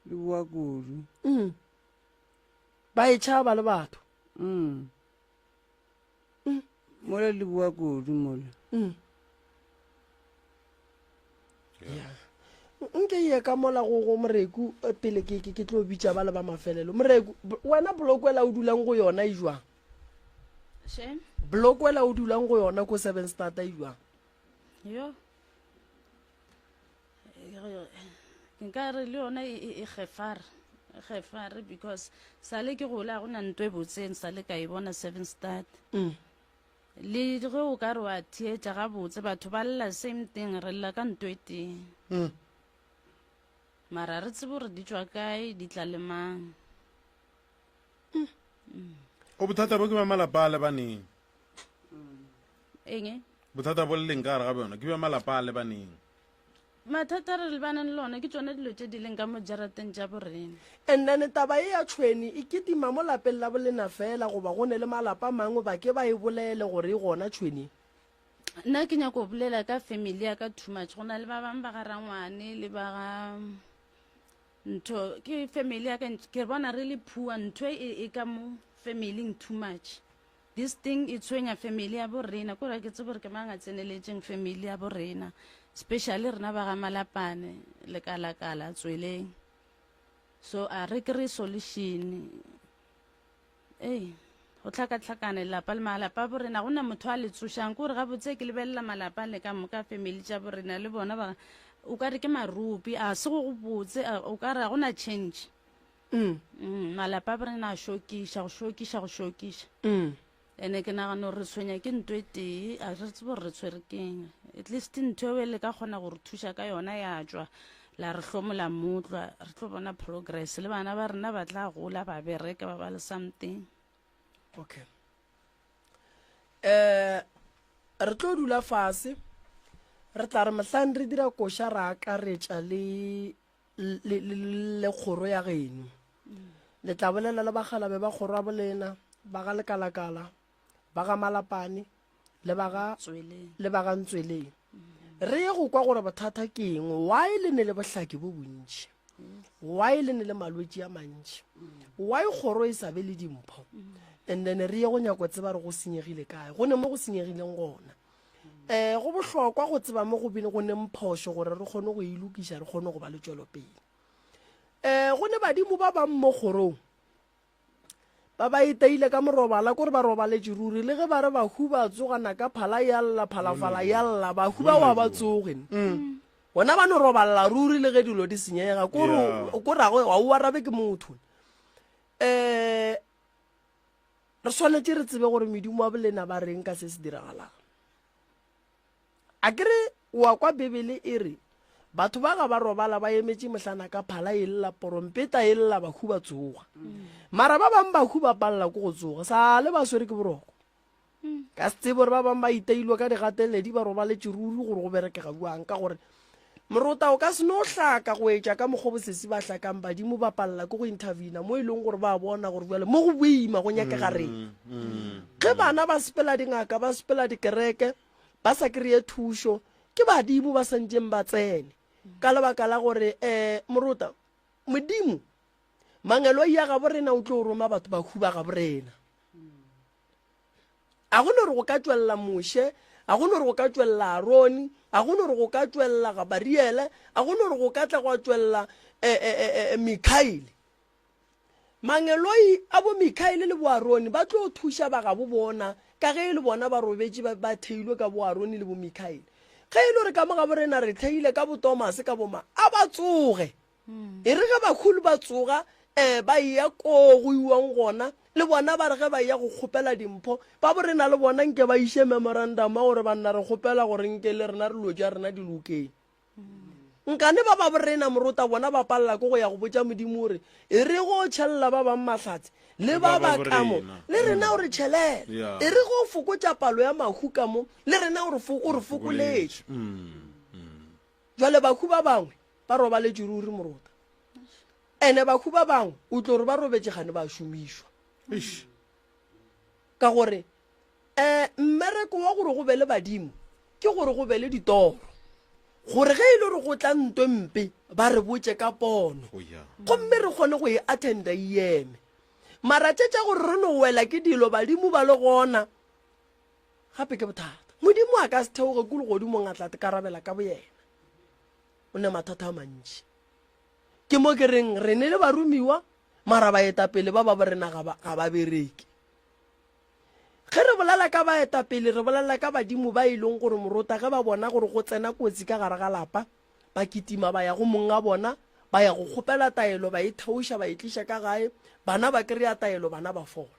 Di boa kudu. Mm. Ba e tšhaba le batho. Mm. Mm. Mola le boa kudu mola. Mm. Yeah. Nke ye ka mola go go Moreku eh, pele ke ke ke tlo bitša ba le ba mafelelo. Moreku, wena blokwela o dulang go yona e jwang? Shame. Blokwela o dulang go yona ko Seven Start e jwang? Yo. Nka re le yona e, e, e gefare. E gefare because sale ke gola go na ntwe botseng sale ka e bona Seven Start. Mm. Le ge o ka re wa theetša gabotse batho ba lla same thing re lla ka ntwe e tee. Mm. Mara re tsebe gore di tšwa kae di tla le mang. O bothata bo ke ba malapa a lebaneng. Eng e? Bothata bo le leng ka gare ga bjona ke bja malapa a lebaneng. Mathata re lebaneng le ona ke tšona dilo tše di leng ka mo jarateng tša borena. And then taba ye ya tšhwene e kitima mo lapeng la bolena fela goba go ne le malapa a mangwe ba ke ba e bolele gore e gona tšhwene? Nna ke nyako bolela ka family ya ka too much. Go na le ba bangwe ba ga rangwane le ba ga ntho ke family ya ka ke bona re le poor ntho e e ka mo family too much. This thing e tshwenya family ya bo rena ko re ke tsebe gore ke mang a tseneletšeng family ya bo rena especially rena ba ga Malapane lekalakala tsweleng so a re kry solution ei go tlhakatlhakane lelapa le malapa a bo rena go na motho a le tsošang ko gore gabotse ke lebelela malapa le ka moka family tša bo rena le bona ba o ka re ke marupi a se go go botse o ka re ga go na change Mm. Mm, malapa a borena a šokiša go šokiša go šokiša Mm. ene ke nagana gore re tshwenya ke nto e tee a re tsebe gore re tshwere keng at least ntho eo e le ka kgona go re thuša ka yona ya tšwa la re hlomola motlwa re tlo bona progress le bana ba rena ba tla gola ba bereka ba ba le something Okay. Eh re tlo dula fase re tla re mohlang re dira koša ra akaretša le le, le, le kgoro ya geno. Le tla bolela le bakgalabe ba kgoro ya bolena, ba ga Lekalakala, ba ga Malapane, le ba ga le ba ga Ntsweleng. Re ye go kwa gore bothata ke eng, why le ne le bohlaki bo bontši, why le ne le malwetši a mantši, why kgoro e sa be le dimpho, and then re ye go nyako tseba re go senyegile kae, go ne mo go senyegileng gona. Um go bohlokwa go tseba mo go bile go neng phošo gore re kgone go e lokiša, re kgone go ba le tšwelopele. Um go ne badimo ba bang mo kgorong ba ba itaile ka morobala kore ba robaletše ruri le ge ba re bahu ba tsoga naka phala ya lla phalafala ya lla bahu ba wa ba tsoge mm. bona ba no roballa ruri le ge dilo di senyega kore kore ga o arabe ke motho um Re swanetše re tsebe gore medimo wa bolena ba reng ka se se diragalang. A ke re wa kwa Bibele e re batho ba ga ba robala ba emetše mohlana ka phala e lla porompeta e lla bahu ba tsoga. Mara ba bang bahu ba palela ke go tsoga sa le ba swere ke boroko. Ka se tsebe gore ba bang ba iteilwe ka digateledi ba robaletše ruri gore go berekega bjang ka gore morota o ka se no hlaka go etša ka mokgwa bosesi ba hlakang badimo ba palela ke go intervena mo e leng gore ba bona gore bjale mo go boima go nyakega reng ge bana ba sepela dingaka ba sepela dikereke ba sa kry-e thušo ke badimo ba santšeng ba tsene ka lebaka la gore um morota modimo. Mangeloi a gabo rena o tlo roma batho bahu ba gabo rena. A go no re go ka tšwelela Moshe, a go no re go ka tšwelela Arone, a go no re go ka tšwelela Gabariele, a go no re go ka tla gwa tšwelela eh, eh, eh, Mikaele. Mangeloi a bo Mikaele le bo Arone ba tlo thuša ba gabo bona ka ge e le bona ba robetše ba, ba theilwe ka bo Arone le bo Mikaele. Ge e le gore ka mo gabo rena re theile ka bo Tomase ka bo ma, a ba tsoge. E re ge bakhulu ba tsoga um ba eya koo go iwang gona, le bona ba re ge ba eya go kgopela dimpho, ba bo rena le bona nke ba iše memorandum wa gore banna re kgopela gore nke le rena re lo tša rena di lokeng. Nkane ba ba bo rena morota bona ba palela ke go ya go botša Modimo gore e re go tšhelela ba bang mahlatse le ba ba ka mo le rena o re tšhelele, e re go fokotša palo ya mahu ka mo le rena o re fokoletše. Jwale bahu ba bangwe ba robaletše ruri morota. Ene bahu ba bangwe o tlo re ba robetše gane ba šomišwa. Ka gore um mmereko wa gore go be le badimo ke gore go be le ditoro. Gore ge e le gore go tla ntwe mpe ba re botše ka pono. Oh, Gomme re kgone go e attenda e eme. Mara tše tša gore re no wela ke dilo badimo ba le gona Gape ke bothata. Modimo a ka se theoge ko legodimong a tla karabela ka boyena. O ne mathata a mantši. Ke mo ke reng re ne le baromiwa mara baetapele ba ba borena ga ba, ga ba bereke. Ge re bolela ka baetapele re bolela ka badimo ba e leng gore morota ge ba bona gore go tsena kotsi ka gare ga lapa ba kitima ba ya go mong a bona ba ya go kgopela taelo ba e theoša ba e tliša ka gae bana ba kry-a taelo bana ba fola.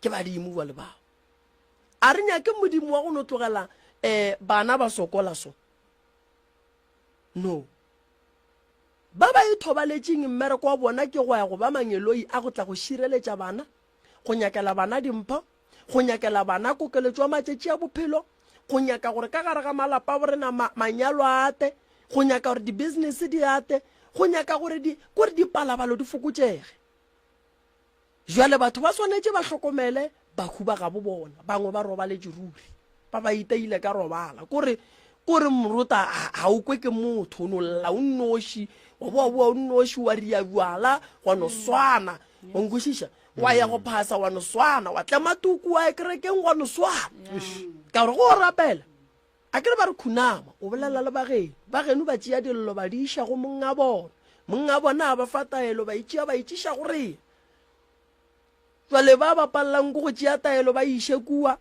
Ke badimo bjale bao. A re nyake modimo wa go no tlogela um bana ba sokola so. No. Ba ba ithobaletšeng mmereko wa bona ke go ya go ba mangeloi a go tla go šireletša bana, go nyakela bana dimpho, go nyakela bana kokeletšo ya matšatši a bophelo, go nyaka gore ka gare ga malapa a borena ma, manyalo a ate, go nyaka gore di-business di ate, go nyaka gore di, kore dipalabalo di fokotšege. Bjale batho ba swanetše ba hlokomele bahu ba gabo bona. Bangwe ba robaletše ruri. Ba ba iteile ka robala. Kore, kore morota ga o kwe ke motho, o no lla o nnoši, wa boa boa o nnoši, wa ria bjala, wa no swana. Wa nkwešiša? Wa ya go phasa, wa no swana. Wa tlema tuku, wa ya kerekeng, wa no swana. Ka gore go o rapela, A ke re ba re khunama, o bolela le bageno. Bageno ba tšea dillo ba di iša go monga bona. Monga bona a ba fa taelo, ba e tšea ba e tšiša go rena. Jwale ba ba palelang ke go tšea taelo ba e iše kua.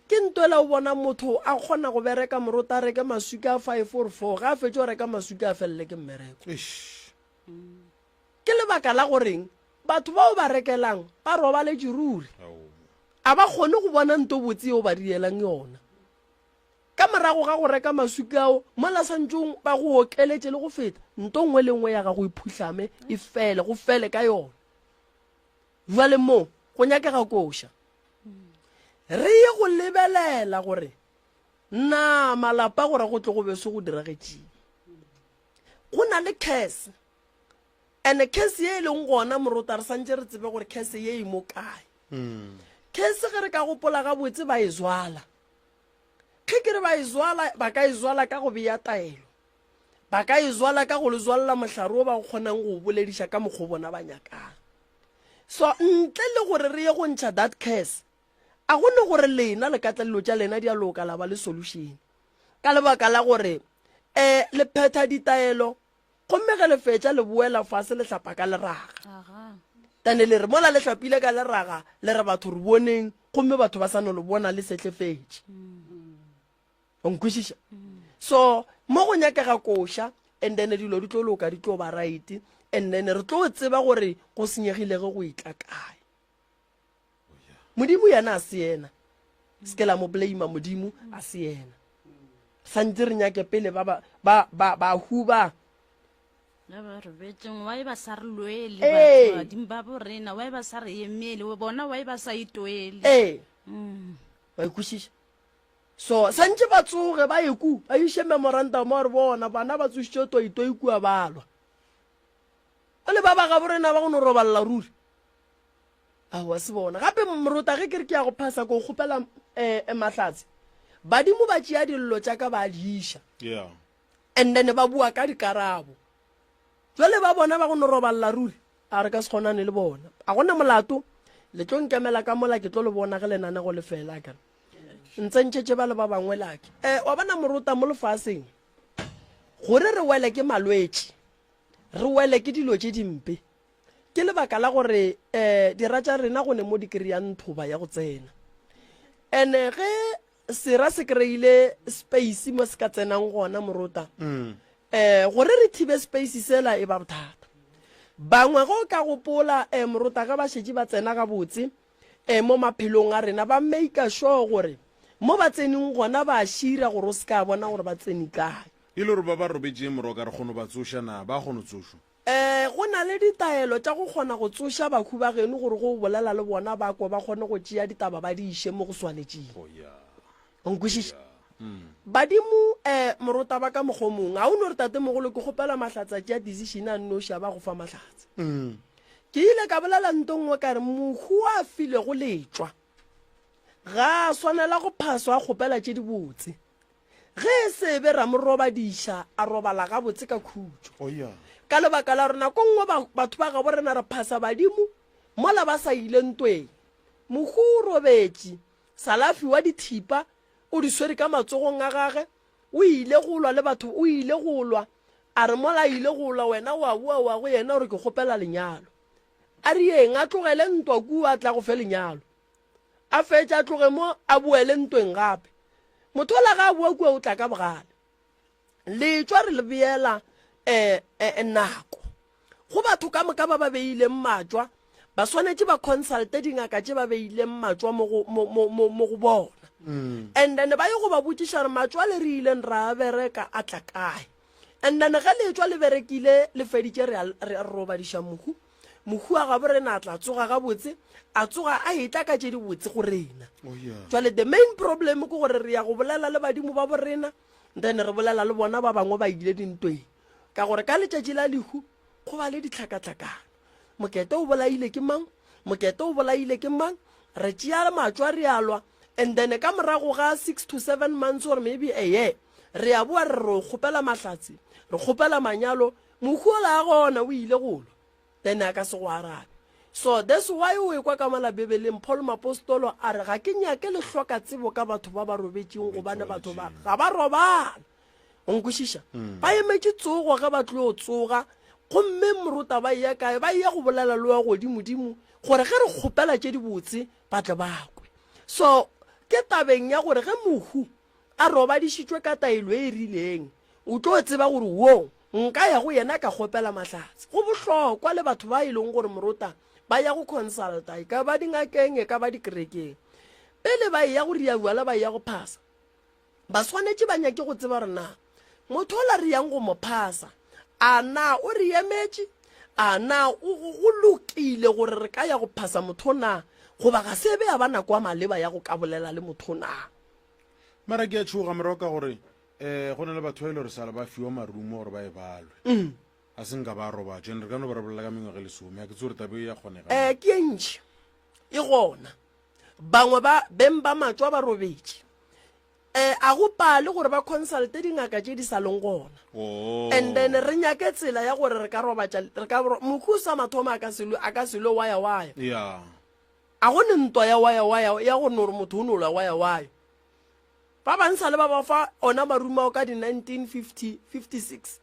Ke ntwela o bona motho a kgona go bereka morota a reke maswika a five or four, ge a fetša go reka maswika a felele ke mmereko. Ke lebaka la goreng batho bao ba rekelang ba robaletše ruri. A ba kgone go bona nto botse yeo ba dielang yona. Ka morago ga go reka maswika ao, mola santšong ba go okeletše le go feta, nto nngwe le nngwe ya gago e phuhlame, e fele, go fele ka yona. Bjale mo go nyakega koša. Re ye go lebelela gore na malapa gore go tle go be se go diragetšeng. Go na le curse And case ye e leng gona morota re santše re tsebe gore case ye e mo kae. Case ge re ka gopola gabotse ba e zwala. Ge ke re ba e zwala ba ka e zwala ka go bea taelo. Ba ka e zwala ka go le zwalela mohlare o ba go kgonang go o bolediša ka mokgwa o bona ba nyakang. So ntle le gore re ye go ntšha that curse, a go ne gore lena le ka tla dilo tša lena di a loka la ba le solution. Ka lebaka la gore um le phetha ditaelo Gomme ge le fetša le boela fase le hlapa ka leraga. Tane le re mola le hlapile ka leraga le re batho re boneng gomme batho ba sa no le bona le sehlefetše. O nkwešiša? So mo go nyakega koša and then dilo di tlo loka di tlo ba right and then re tlo tseba gore go senyegile ge go etla kae. Modimo yena a se yena. Se ke la mo blame Modimo a se yena. Santse re nyake pele ba ba ba ba ba huba. Ba ba re betseng why ba sa re lwele Ee. batho badimo ba bo rena why ba sa re emele bona why ba sa itwele Ee. Mm. Wa ikwešiša? So santse ba tsoge ba ye ku ba iše memorandum wa re bona bana ba tsošitše toitoi kua ba lwa. O le ba ba gabo rena ba go no robalela ruri. Aowa se bona. Gape morota ge ke re ke ya go phasa ko kgopela um mahlatse. Badimo ba tšea dillo tša ka ba di iša. Yeah. And then ba bua ka dikarabo. Jwale ba bona ba go no robalela ruri, a re ka se kgonane le bona. A gona molato, le tlo nkemela ka mola ke tlo le bona ge lenanego le fela akere. Ntsentšhetše ba le ba bangwe lake. Eh, wa bona morota mo lefaseng, gore re wele ke malwetši, re wele ke dilo tše dimpe, ke lebaka la gore um dira tša rena go ne mo di kry-ang thoba ya go tsena. Ene ge sera se kry-ile space mo se ka tsenang gona morota, um gore re thibe space sela e ba bothata. Bangwe ge o ka gopola um morota ge ba šetše ba tsena gabotse um mo maphelong a rena, ba maker sure gore mo ba tseneng gona ba šira gore o se ka bona gore ba tsene kae. E le gore ba ba robetšeng moroka re kgono ba tsoša na? Ba kgono tsošwa? Ee, go na le ditaelo tša go kgona go tsoša bahu ba geno gore ge o bolela le bona ba kwe ba kgone go tšea ditaba ba di iše mo go swanetšego. O nkwešiša? Badimo, eh, morota ba ka mokgwa o mongwe. Ga o no re tatemogolo ke kgopela mahlatse a tšea decision a nnoši a ba go fa mahlatse. Ke ile ka bolela nto nngwe ka re mohu a filego letšwa ga a swanela go phaswa a kgopela tše dibotse. Ge e se be ra mo robadiša, a robala gabotse ka khutšo. Oh, yeah. Ka lebaka la gore nako nngwe ba, batho ba gabo rena re phasa badimo mola ba sa ile ntweng. Mohu o robetše, Salafi wa dithipa o di swere ka matsogong a gage, o ile go lwa le batho, o ile go lwa, a re mola a ile go lwa wena wa boa wa go yena o re ke kgopela lenyalo. A re eng, a tlogele ntwa kua a tla go fe lenyalo. A fetše a tloge mo a boele ntweng gape. Motho ola ga a boa kua o tla ka bogale. Letšwa re le beela eh, eh, nako. Go batho ka moka ba ba beileng matšwa, ba swanetše ba consulte dingaka tše ba beileng matšwa mo go, mo, mo, mo, mo go bona. Mm. And then ba ye go ba botšiša gore matšwa le re ileng ra a bereka a tla kae. And then ge letšwa le berekile le feditše re a, re a robadiša mohu. Mohu wa gabo rena a tla tsoga gabotse, a tsoga a etla ka tše dibotse go rena. Oh, yeah. Jwale the main problem ke gore re ya go bolela le badimo ba bo rena, then re bolela le bona ba bangwe ba ile dintweng. Ka gore ka letšatši la lehu go ba le ditlhakatlhakano. Mokete o bolaile ke mang? Mokete o bolaile ke mang? Re tšea matšwa re a lwa, and then ka morago ga 6 to 7 months or maybe a year, re a boa re re o kgopela mahlatse, re kgopela manyalo, Mohu ola a gona o ile go lwa, then a ka se go arabe. So that's why o ekwa ka mola Bibeleng Paul Mapostolo a re ga ke nyake le hloka tsebo ka batho ba ba robetšeng gobane batho ba ga ba robala. O nkwešiša? Mm. Ba emetše tsogo ge ba tlo tsoga gomme morota ba eya kae? Ba eya go bolela le wa godimodimo gore ge re kgopela tše dibotse ba tle ba kwe. So ke tabeng ya gore ge mohu a robadišitšwe ka taelo e rileng O tlo tseba gore wo nka ya go yena ka kgopela mahlatse. Go bohlokwa le batho ba e leng gore morota ba ya go consulta, e ka ba dingakeng, e ka ba dikerekeng. Pele ba eya go riabjala ba eya go phasa, ba swanetše ba nyake go tseba gore na motho ola re yang go mo phasa, a na o re emetše, a na o go lokile gore re ka ya go phasa motho na, goba ga se be ya ba nako ya maleba ya go ka bolela le motho na. Mara ke a tšhoga moroka gore um go na le batho ba e le gore sala ba fiwa marumo gore ba e balwe mm. a se nka ba robatšwa and re ka no ba re bolela ka mengwaga e lesome a ke tse gore tabe e ya kgonega um ke e ntši e gona bangwe ba beng ba matšwa ba robetše um a go pale gore ba consulte dingaka tše di sa leng gona oh. and then re nyake tsela ya gore re ka robatša re ka mokhu sa mathomo a ka selo a ka selo waya waya yeah a go ne ntwa ya waya waya ya go no gore motho o no lwa waya waya Ba bang sa le ba ba fa ona marumo ao ka di 1950, 56.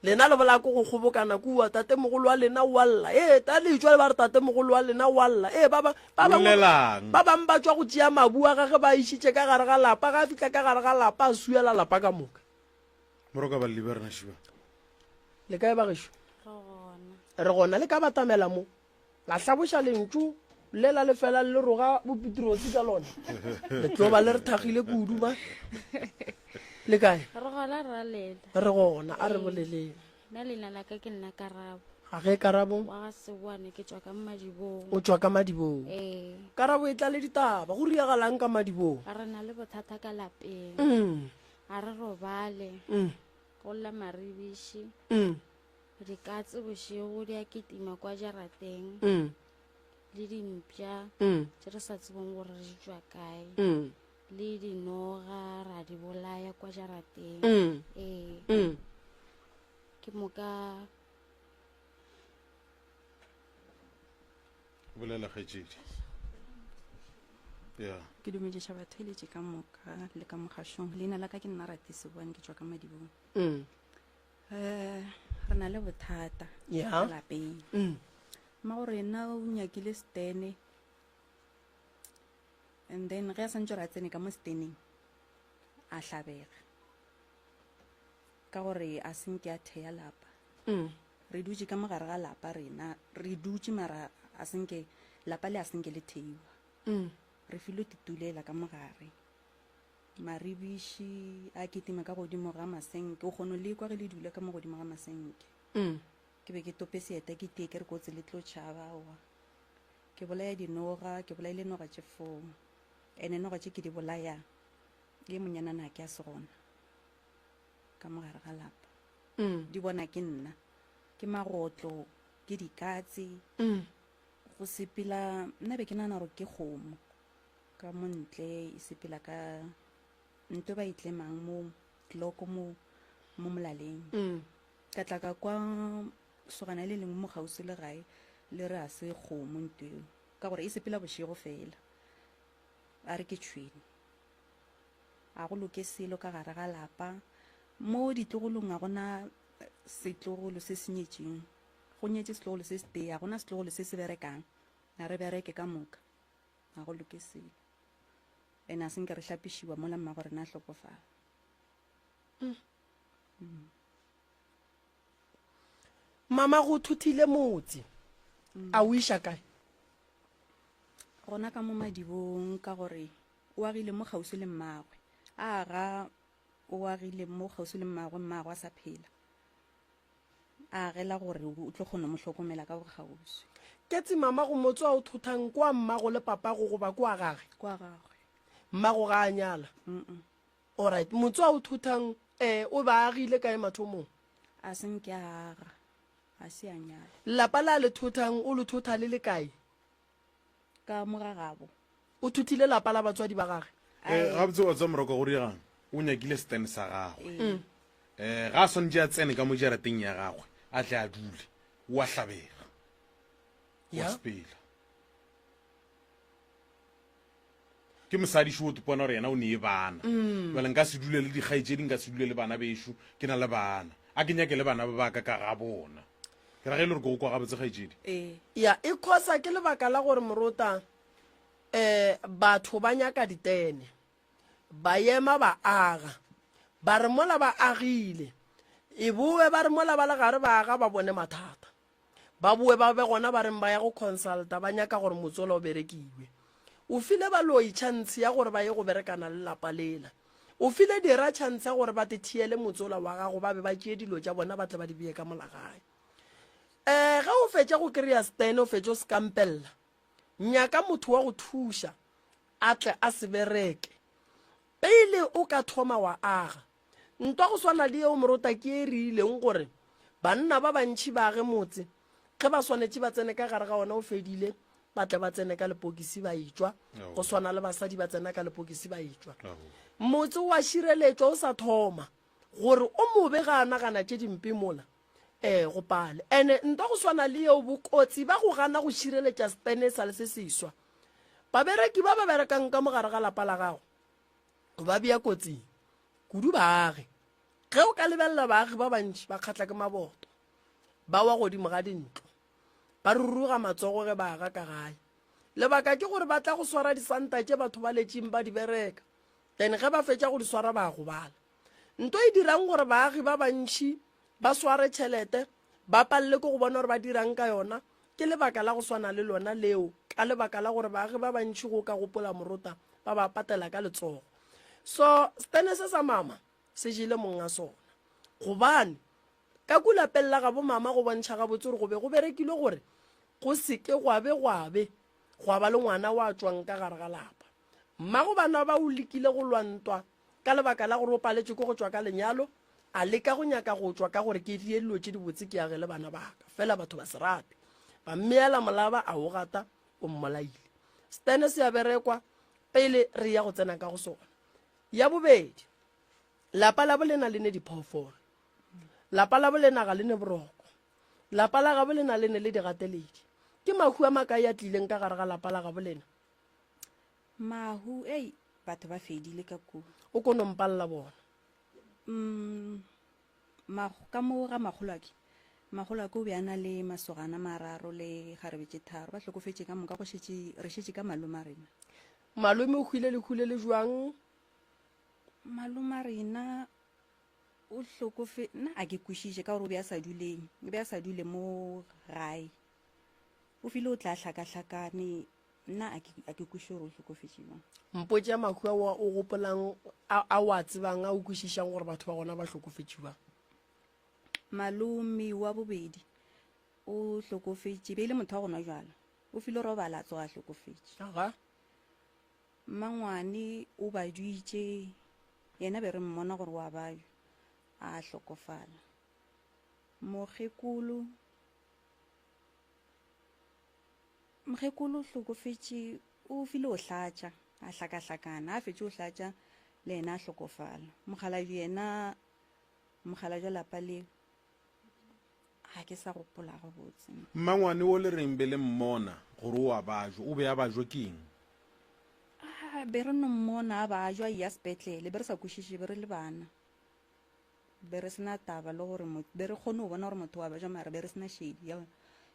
Lena le bolaya ko go kgobokana kua, tatemogolo wa lena o a lla. Ee, ta le tšwa le ba re tatemogolo wa lena o a lla. Ee, ba ba, ba bangwe, Llelang. ba bang ba tšwa go tšea mabu a gage ba a išitše ka gare ga lapa, ga a fihla ka gare ga lapa a swiela lapa ka moka. Moroka balli ba rena šiba. Le kae bagešo? Re gona. Re gona, le ka batamela mo. La hlaboša lentšu lela le fela le roga boPetrose ka lona. Le tlo ba le re thakgile kudu ma. Le kae? Re gona ra lela. Re gona, a re boleleng. Nna leina la ka ke nna Karabo. Ga ge Karabo? Wa ga Seboane ke tšwa ka Madibong. O tšwa ka Madibong. Ee. Karabo e tla le ditaba. Go riagalang ka Madibong? Re na le bothata ka lapeng. Ga re robale. Go lla maribiši. Dikatse bošego di a kitima kwa jarateng Mm. le dimpša Mm. tše re sa tsebeng gore di tšwa kae Mm. le dinoga ra di bolaya kwa jarateng Mm. ee Mm. ke moka Bolela kgaetšedi. Ya. Ke dumediša batheeletši ka moka le ka mogašong. Leina la ka ke nna Rati Sebone, ke tšwa ka Madibong. Mm. Eh, re na le bothata Ya. ka lapeng. Mm. Mmago rena o nyakile stene and then ge a santse re a tsene ka mo steneng a hlabega ka gore a senke a theya lapa. Mm. Re dutše ka mogare ga lapa rena, re dutše mara a senke lapa le a senke le theiwa. Mm. Re filwe titulela ka mogare. Maribiši a kitima ka godimo ga masenke, o kgono le kwa ge le dula ka mo godimo ga masenke. Mm. Ke be ke tope seeta ke tie ke re kotsi le tlo tšhaba aowa. Ke bolaya dinoga, ke bolaile noga tše foo. Ene noga tše ke di bolaya, ye monyanana a ke a se gona ka mogare ga lapa. Mm. Di bona ke nna. Ke magotlo, ke dikatse. Mm. Go sepela, nna be ke nagana gore ke kgomo. Ka mo ntle e sepela ka nto ba e tlemang mo tloko mo mo molaleng. Mm. Ka tla ka kwa sogana le lengwe mo kgauswi le gae le re a se kgomo nto eo ka gore e sepela bošego fela. A re ke tšhwene. A go loke selo ka gare ga lapa. Mo ditlogolong ga gona setlogolo se se nyetšeng. Go nyetše setlogolo se setee, ga gona setlogolo se se berekang. A re bereke ka moka. Ga go loke selo. Ene a se nke re hlapišiwa mola mmago rena a hlokofala. Mm. Mama go thuthile motse. A o iša kae? Gona ka mo madibong ka gore o agile mo kgauswi le mmagwe. A aga o agile mo kgauswi le mmagwe, mmagwe a sa phela. A agela gore o tlo kgona mo hlokomela ka bokgauswi. Ketsi mama go motse a o thothang kwa mmago le papago goba kwa gage? Kwa gagwe. Mmago ga a nyala? Mm-mm. Alright, motse a o thothang eh o ba agile kae mathomong? A se nke a aga, a se a nyala. Lapa la le thothang o le thotha le le kae? Ka mo ga gabo. O thuthile lapa la batswadi ba gage. Eh, gabotse wa tseba moroka go diegang o nyakile stand sa gagwe um ga a swanetše a tsene ka mo jarateng ya gagwe a tle a dule o a hlabega wa sepela ke mosadi šo o topona gore yena o nee bana mm. jale nka se dule le dikgaetšedi nka se dule le bana bešo ke na le bana a ke nyake le bana ba baka ka ga bona ke ra ge e le gore ke go kwa gabotse kgaetšedi ee. Ya e khosa ke lebaka la gore morota um batho ba nyaka ditene ba ema ba aga ba re mola ba agile e boe ba re mola ba le gare ba aga ba bone mathata Ba boe ba be gona ba reng ba ya go consulta ba nyaka gore motsola o berekiwe. O file baloi chance ya gore ba ye go berekana le lapa lela. O file dira chance ya gore ba te thiele motsola wa gago ba be ba tšee dilo tša bona ba tle ba di bee ka mola gae. Um ge o fetša go kry-a stand o fetša o sekampella, nyaka motho wa go thuša a tle a se bereke pele o ka thoma wa aga. Ntwa go swana le yeo morota ke e re ileng gore banna ba bantši ba age motse, ge ba swanetše ba tsene ka gare ga ona o fedile, ba tle ba tsene ka lepokisi ba etšwa, go swana le basadi ba tsena ka lepokisi ba etšwa. Motse o a šireletšwa o sa thoma gore o mobe ga a nagana tše dimpe mola ee go pale. Ene ntwa go swana le yeo bokotsi ba go gana go šireletša setene sa le se seswa. Babereki ba ba berekang ka mogare ga lapa la gago o ba bea kotsing kudu baagi. Ge o ka lebelela baagi ba bantši ba kgatla ke maboto, ba wa godimo ga dintlo, ba ruruga matsogo ge ba aga ka gae. Lebaka ke gore ba tla go swara disanta tše batho ba letšeng ba di bereka, then ge ba fetša go di swara ba gobala. Nto e dirang gore baagi ba bantši ba sware tšhelete ba palele ke go bona gore ba dirang ka yona ke lebaka la go swana le lona leo, ka lebaka la gore baagi ba bantši go ka gopola morota ba ba patela ka letsogo. So stene se sa mama se jele monga sona, gobane ka ku lapeng la gabo mama go bontšha gabotse gore go be go berekilwe gore go se ke gwa be gwa be gwa ba le ngwana wa tšwang ka gare ga lapa. Mmago bana ba o lekile go lwa ntwa ka lebaka la gore o paletšwe ke go tšwa ka lenyalo, a leka go nyaka go tšwa ka gore ke die dilo tše dibotse ke age le bana ba ka, fela batho ba se rate. Ba mmeela molaba a o gata, o mmolaile. Stene se a berekwa pele re ya go tsena ka go sona. Ya bobedi, lapa la bolena le ne diphoofolo. Lapa la bolena ga le ne boroko. Lapa la gabo lena le ne le digateledi. Ke mahu a makae a tlileng ka gare ga lapa la gabo lena? Mahu, ei, batho ba fedile ka kua. O ko no mpalela bona. Mm, ka mo ga makgolwake, makgolwake o be a na le masogana mararo le kgarebe tše tharo. Ba hlokofetše ka moka, go šetše, re šetše ka malome a rena. Malome o hwile lehu le le jwang? Malome a rena o hlokofe, nna a ke kwešiše ka gore o be a sa duleng, o be a sa dule mo gae. O file o tla hlakahlakane, nna a ke, a ke kwešiše gore o hlokofetše bjang. Mpotše mahu ao o gopolang, a, a o a tsebang, a o kwešišang gore batho ba gona ba hlokofetše bjang. Malome wa bobedi o hlokofetše, be e le motho wa go nwa jwala. O file robala a tsoga a hlokofetše. Aga. Mmangwane o baditše, yena be re mmona gore wa bajwa, a hlokofala. Mokgekolo, mokgekolo o hlokofetše, o file o hlatša, a hlakahlakana, a fetše o hlatša le yena a hlokofala. Mokgalabje yena, mokgalabje wa lapa leo, ga ke sa gopola gabotse. Mmangwane wo le reng be le mmona gore o a bajwa, o be a bajwa ke eng? Ah, be re no mmona a bajwa a eya sepetlele, be re sa kwešiše, be re le bana. Be re se na taba le gore be re kgone go bona gore motho wa bajwa, mara be re se na šedi ya,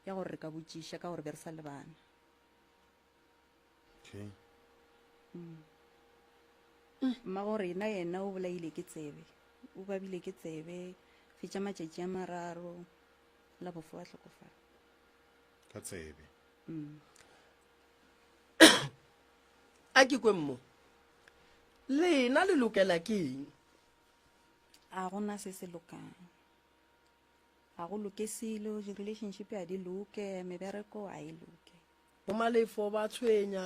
ya gore re ka botšiša ka gore be re sa le bana. Okay. Mm. Mmago rena yena o bolaile ke tsebe, o babile ke tsebe, fetša matšatši a mararo, la bofo a hlokofala. Ka tsebe. Mm. A ke kwe mmo. Lena le lokela ke eng? A gona se se lokang. Ga go loke selo, di-relationship a di loke, mebereko a e loke. Bomalefo ba tshwenya,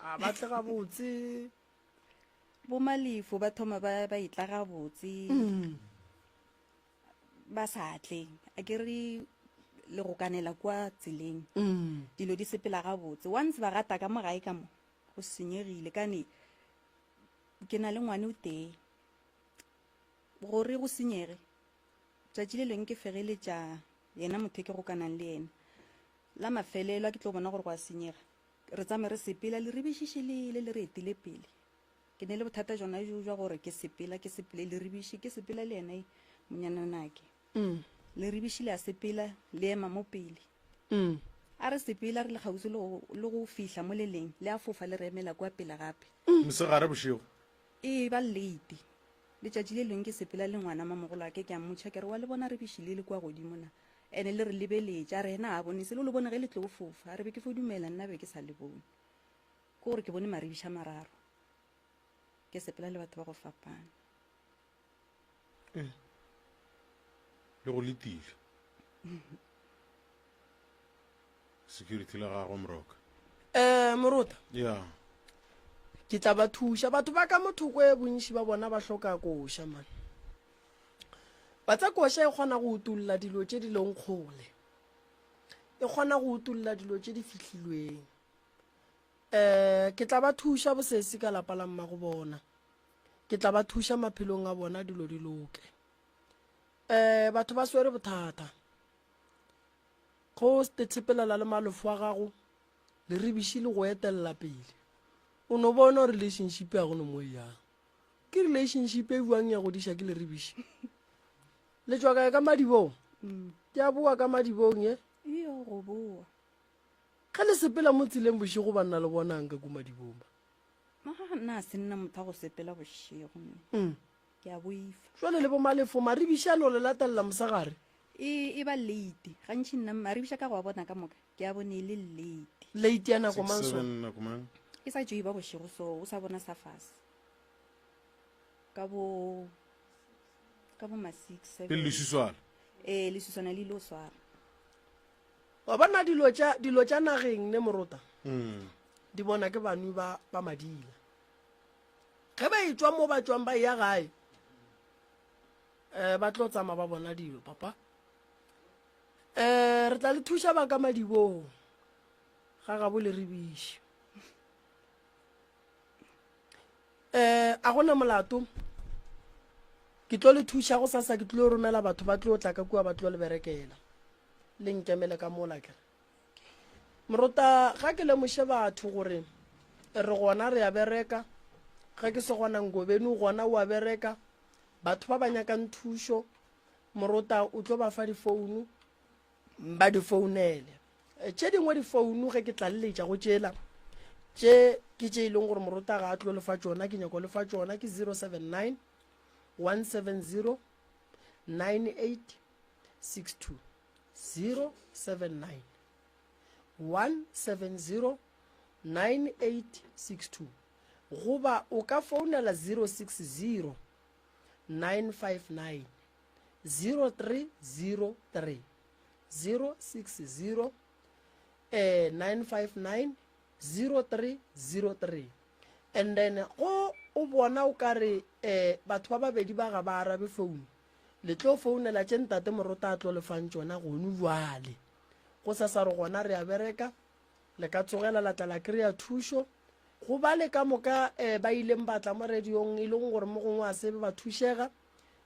a ba tle gabotse. Bomalefo ba thoma ba ba etla gabotse. Mm. Ba sa tle. A ke re le go kanela kwa tseleng. Mm. Dilo di sepela gabotse. Once ba gata ka mo gae ka mo, go senyegile kane ke na le ngwane o tee. Gore go senyege, tšatši le lengwe ke fegeletša yena motho e ke gokanang le yena. La mafelelo a ke tlo bona gore go a senyega, re tsame re sepela leribiši šelele le re etile pele. Ke ne le bothata jona jo jwa gore ke sepela ke sepele leribiši ke sepela le yena monyananake. Mm. Leribiši le a sepela le ema mo pele. Mm. A re sepela re le kgauswi le go, le go fihla mo le leng, le a fofa le re emela kua pele gape. Mosegare bošego. E ba late. Letšatši le lengwe ke sepela le ngwana mamogolwake ke a mmotšha ke re wa le bona rebiši le le kua godimo na? Ene le re lebeletše a re yena a bone selo le bone ge le tlo fofa a re be ke fo dumela nna be ke sa le bone. Ke gore ke bone maribiši a mararo ke sepela le batho ba go fapana. Eh. Le go letile. Security la gagwe Moroka. Eh Morota. Yeah. Ke tla ba thuša batho ba ka mothoko e bontši ba bona ba hloka koša man. Ba tsa koša e kgona go utulla dilo tše di leng kgole. E kgona go utulla dilo tše di fihlilweng. Eh ke tla ba thuša bosesi ka lapa la mmago bona. Ke tla ba thuša maphelong a bona dilo di loke. Eh batho ba swere bothata. Go tshepelana le malofo a gago, leribiši le go etelela pele. O no bona relationship ya go no mo e yang. Ke relationship e buang ya godiša ke leribiši. Le tšwa kae ka madibong? Mm. Ke a boa ka madibong ye. Iyo go boa. Ge le sepela mo tseleng bošego banna le bonang ka ku madibong ba? Ah, nna se nna motho wa go sepela bošego. Mm. Ke a boifa. Jwale le bo malefo maribiši a no le latelela mosegare. E, e ba late. Gantši nna maribiši a ka go a bona ka moka, ke a bone e le late. Late ya nako mang so? Nako mang? E sa tšo e ba bošego so, o sa bona sa fase. Ka bo, ka bo ma 6, 7. Pele lesuswana. Ee, lesuswana le ile o swara. Wa bona dilo tša, dilo tša nageng ne morota? Mm. Di bona ke banwi ba, ba madila. Ge ba etšwa mo ba tšwang ba eya gae, um ba tlo tsamaya ba bona dilo papa. Um re tla le thuša ba ka madibong ga gabo le rebiše. Um a gona molato ke tlo le thuša go sasa ke tlo romela batho ba tlo tla ka kua ba tlo le berekela le nkemele ka mola kere. Morota, ga ke lemoše batho gore re gona re a bereka, ge ke se gona Ngobeni o gona o a bereka, batho ba ba nyakang thušo, Morota o tlo ba fa difounu, ba di founele. Tše dingwe difounu ge ke tlaleletša go tšela, tše ke tše e leng gore Morota ga a tlo lefa tšona, ke nyako lefa tšona, ke 079 170 9862. 079 170 9862 goba o ka founela 060 959 0303 060 eh, 959 0303 and then go o bona o ka re eh, batho ba babedi ba ga ba arabe founu Le tlo founela tše Ntate Morota a tlo le fang tšona gonu bjale. Gosasa re gona re a bereka, le ka tsogela la tla la kry-a thušo. Go bale ka moka eh, ba ileng ba tla mo radiong e leng gore mo gongwe a se be ba thušega,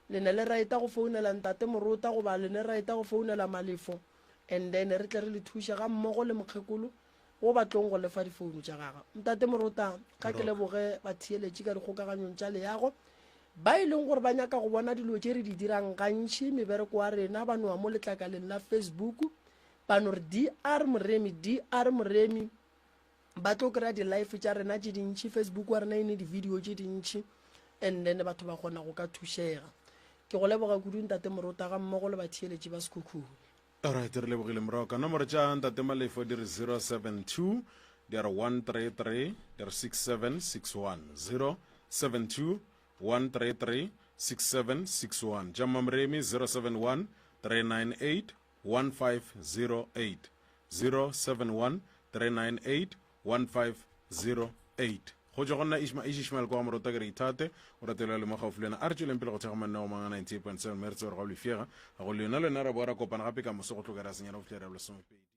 le ne le raeta go founela Ntate Morota goba le ne raeta go founela Malefo and then re tle re le thuše ga mmogo le mokgekolo wo ba tlong go lefa difounu tša gagwe. Ntate Morota, ga ke leboge batheeletši ka dikgokaganyong tša leago ba e leng gore ba nyaka go bona dilo tše re di dirang gantši, mebereko wa rena, ba noa mo letlakaleng la Facebook, ba no re DR Moremi, DR Moremi, ba tlo kry-a di-life tša rena tše dintši, Facebook wa rena e ne di-video tše dintši, and then batho ba kgona go ka thušega. Ke go leboga kudu Ntate Morota ga mmogo le batheeletši ba Sekhukhune. Alright, re lebogile morago ka nomoro tša Ntate Malefo di re 072 di re 133 di re 6761 072 133 6761 tša Mmamoremi 071 398 1508 071 398 1508 Go tšwa go nna Ishma Ish Ishmael kwa Morota ke re ithate o rate le mo gaufi le wena a re tšweleng pele go thekga mananeo mang a 98.7 mme re tsebe gore ga o lefega ga go le yona le wena ra boa ra kopana gape ka moso go tloga ra senyana go fihla re lesomepedi.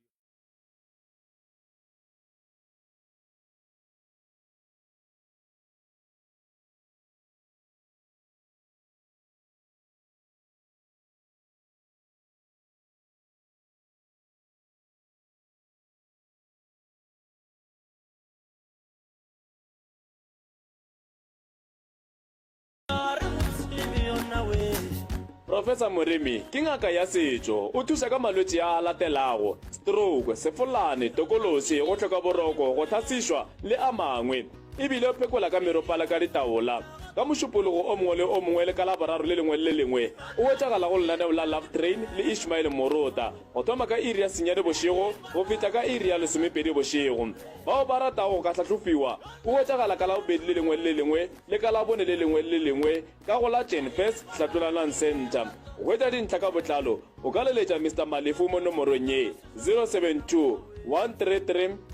Professor Moremi ke ngaka ya setšo. O thuša ka malwetši a a latelago, stroke, sefolane, tokološi, go hloka boroko, go hlasišwa le a mangwe. E bile o phekola ka meropala ka ditaola. Ka Mošupologo o mongwe le o mongwe le ka Laboraro le lengwe le le lengwe o hwetšagala go lenaneo la Love Train le Ishmael Morota go thoma ka iri ya senyane bošego go fihla ka iri ya lesomepedi bošego. Bao ba ratago go ka hlahlofiwa o hwetšagala ka Labobedi le lengwe le le lengwe le ka Labone le lengwe le le lengwe ka go la Jenfes Hlatlolanang Centre. Go hwetša dintlha ka botlalo o ka leletša Mister Malefu mo nomorong ye, 072 133.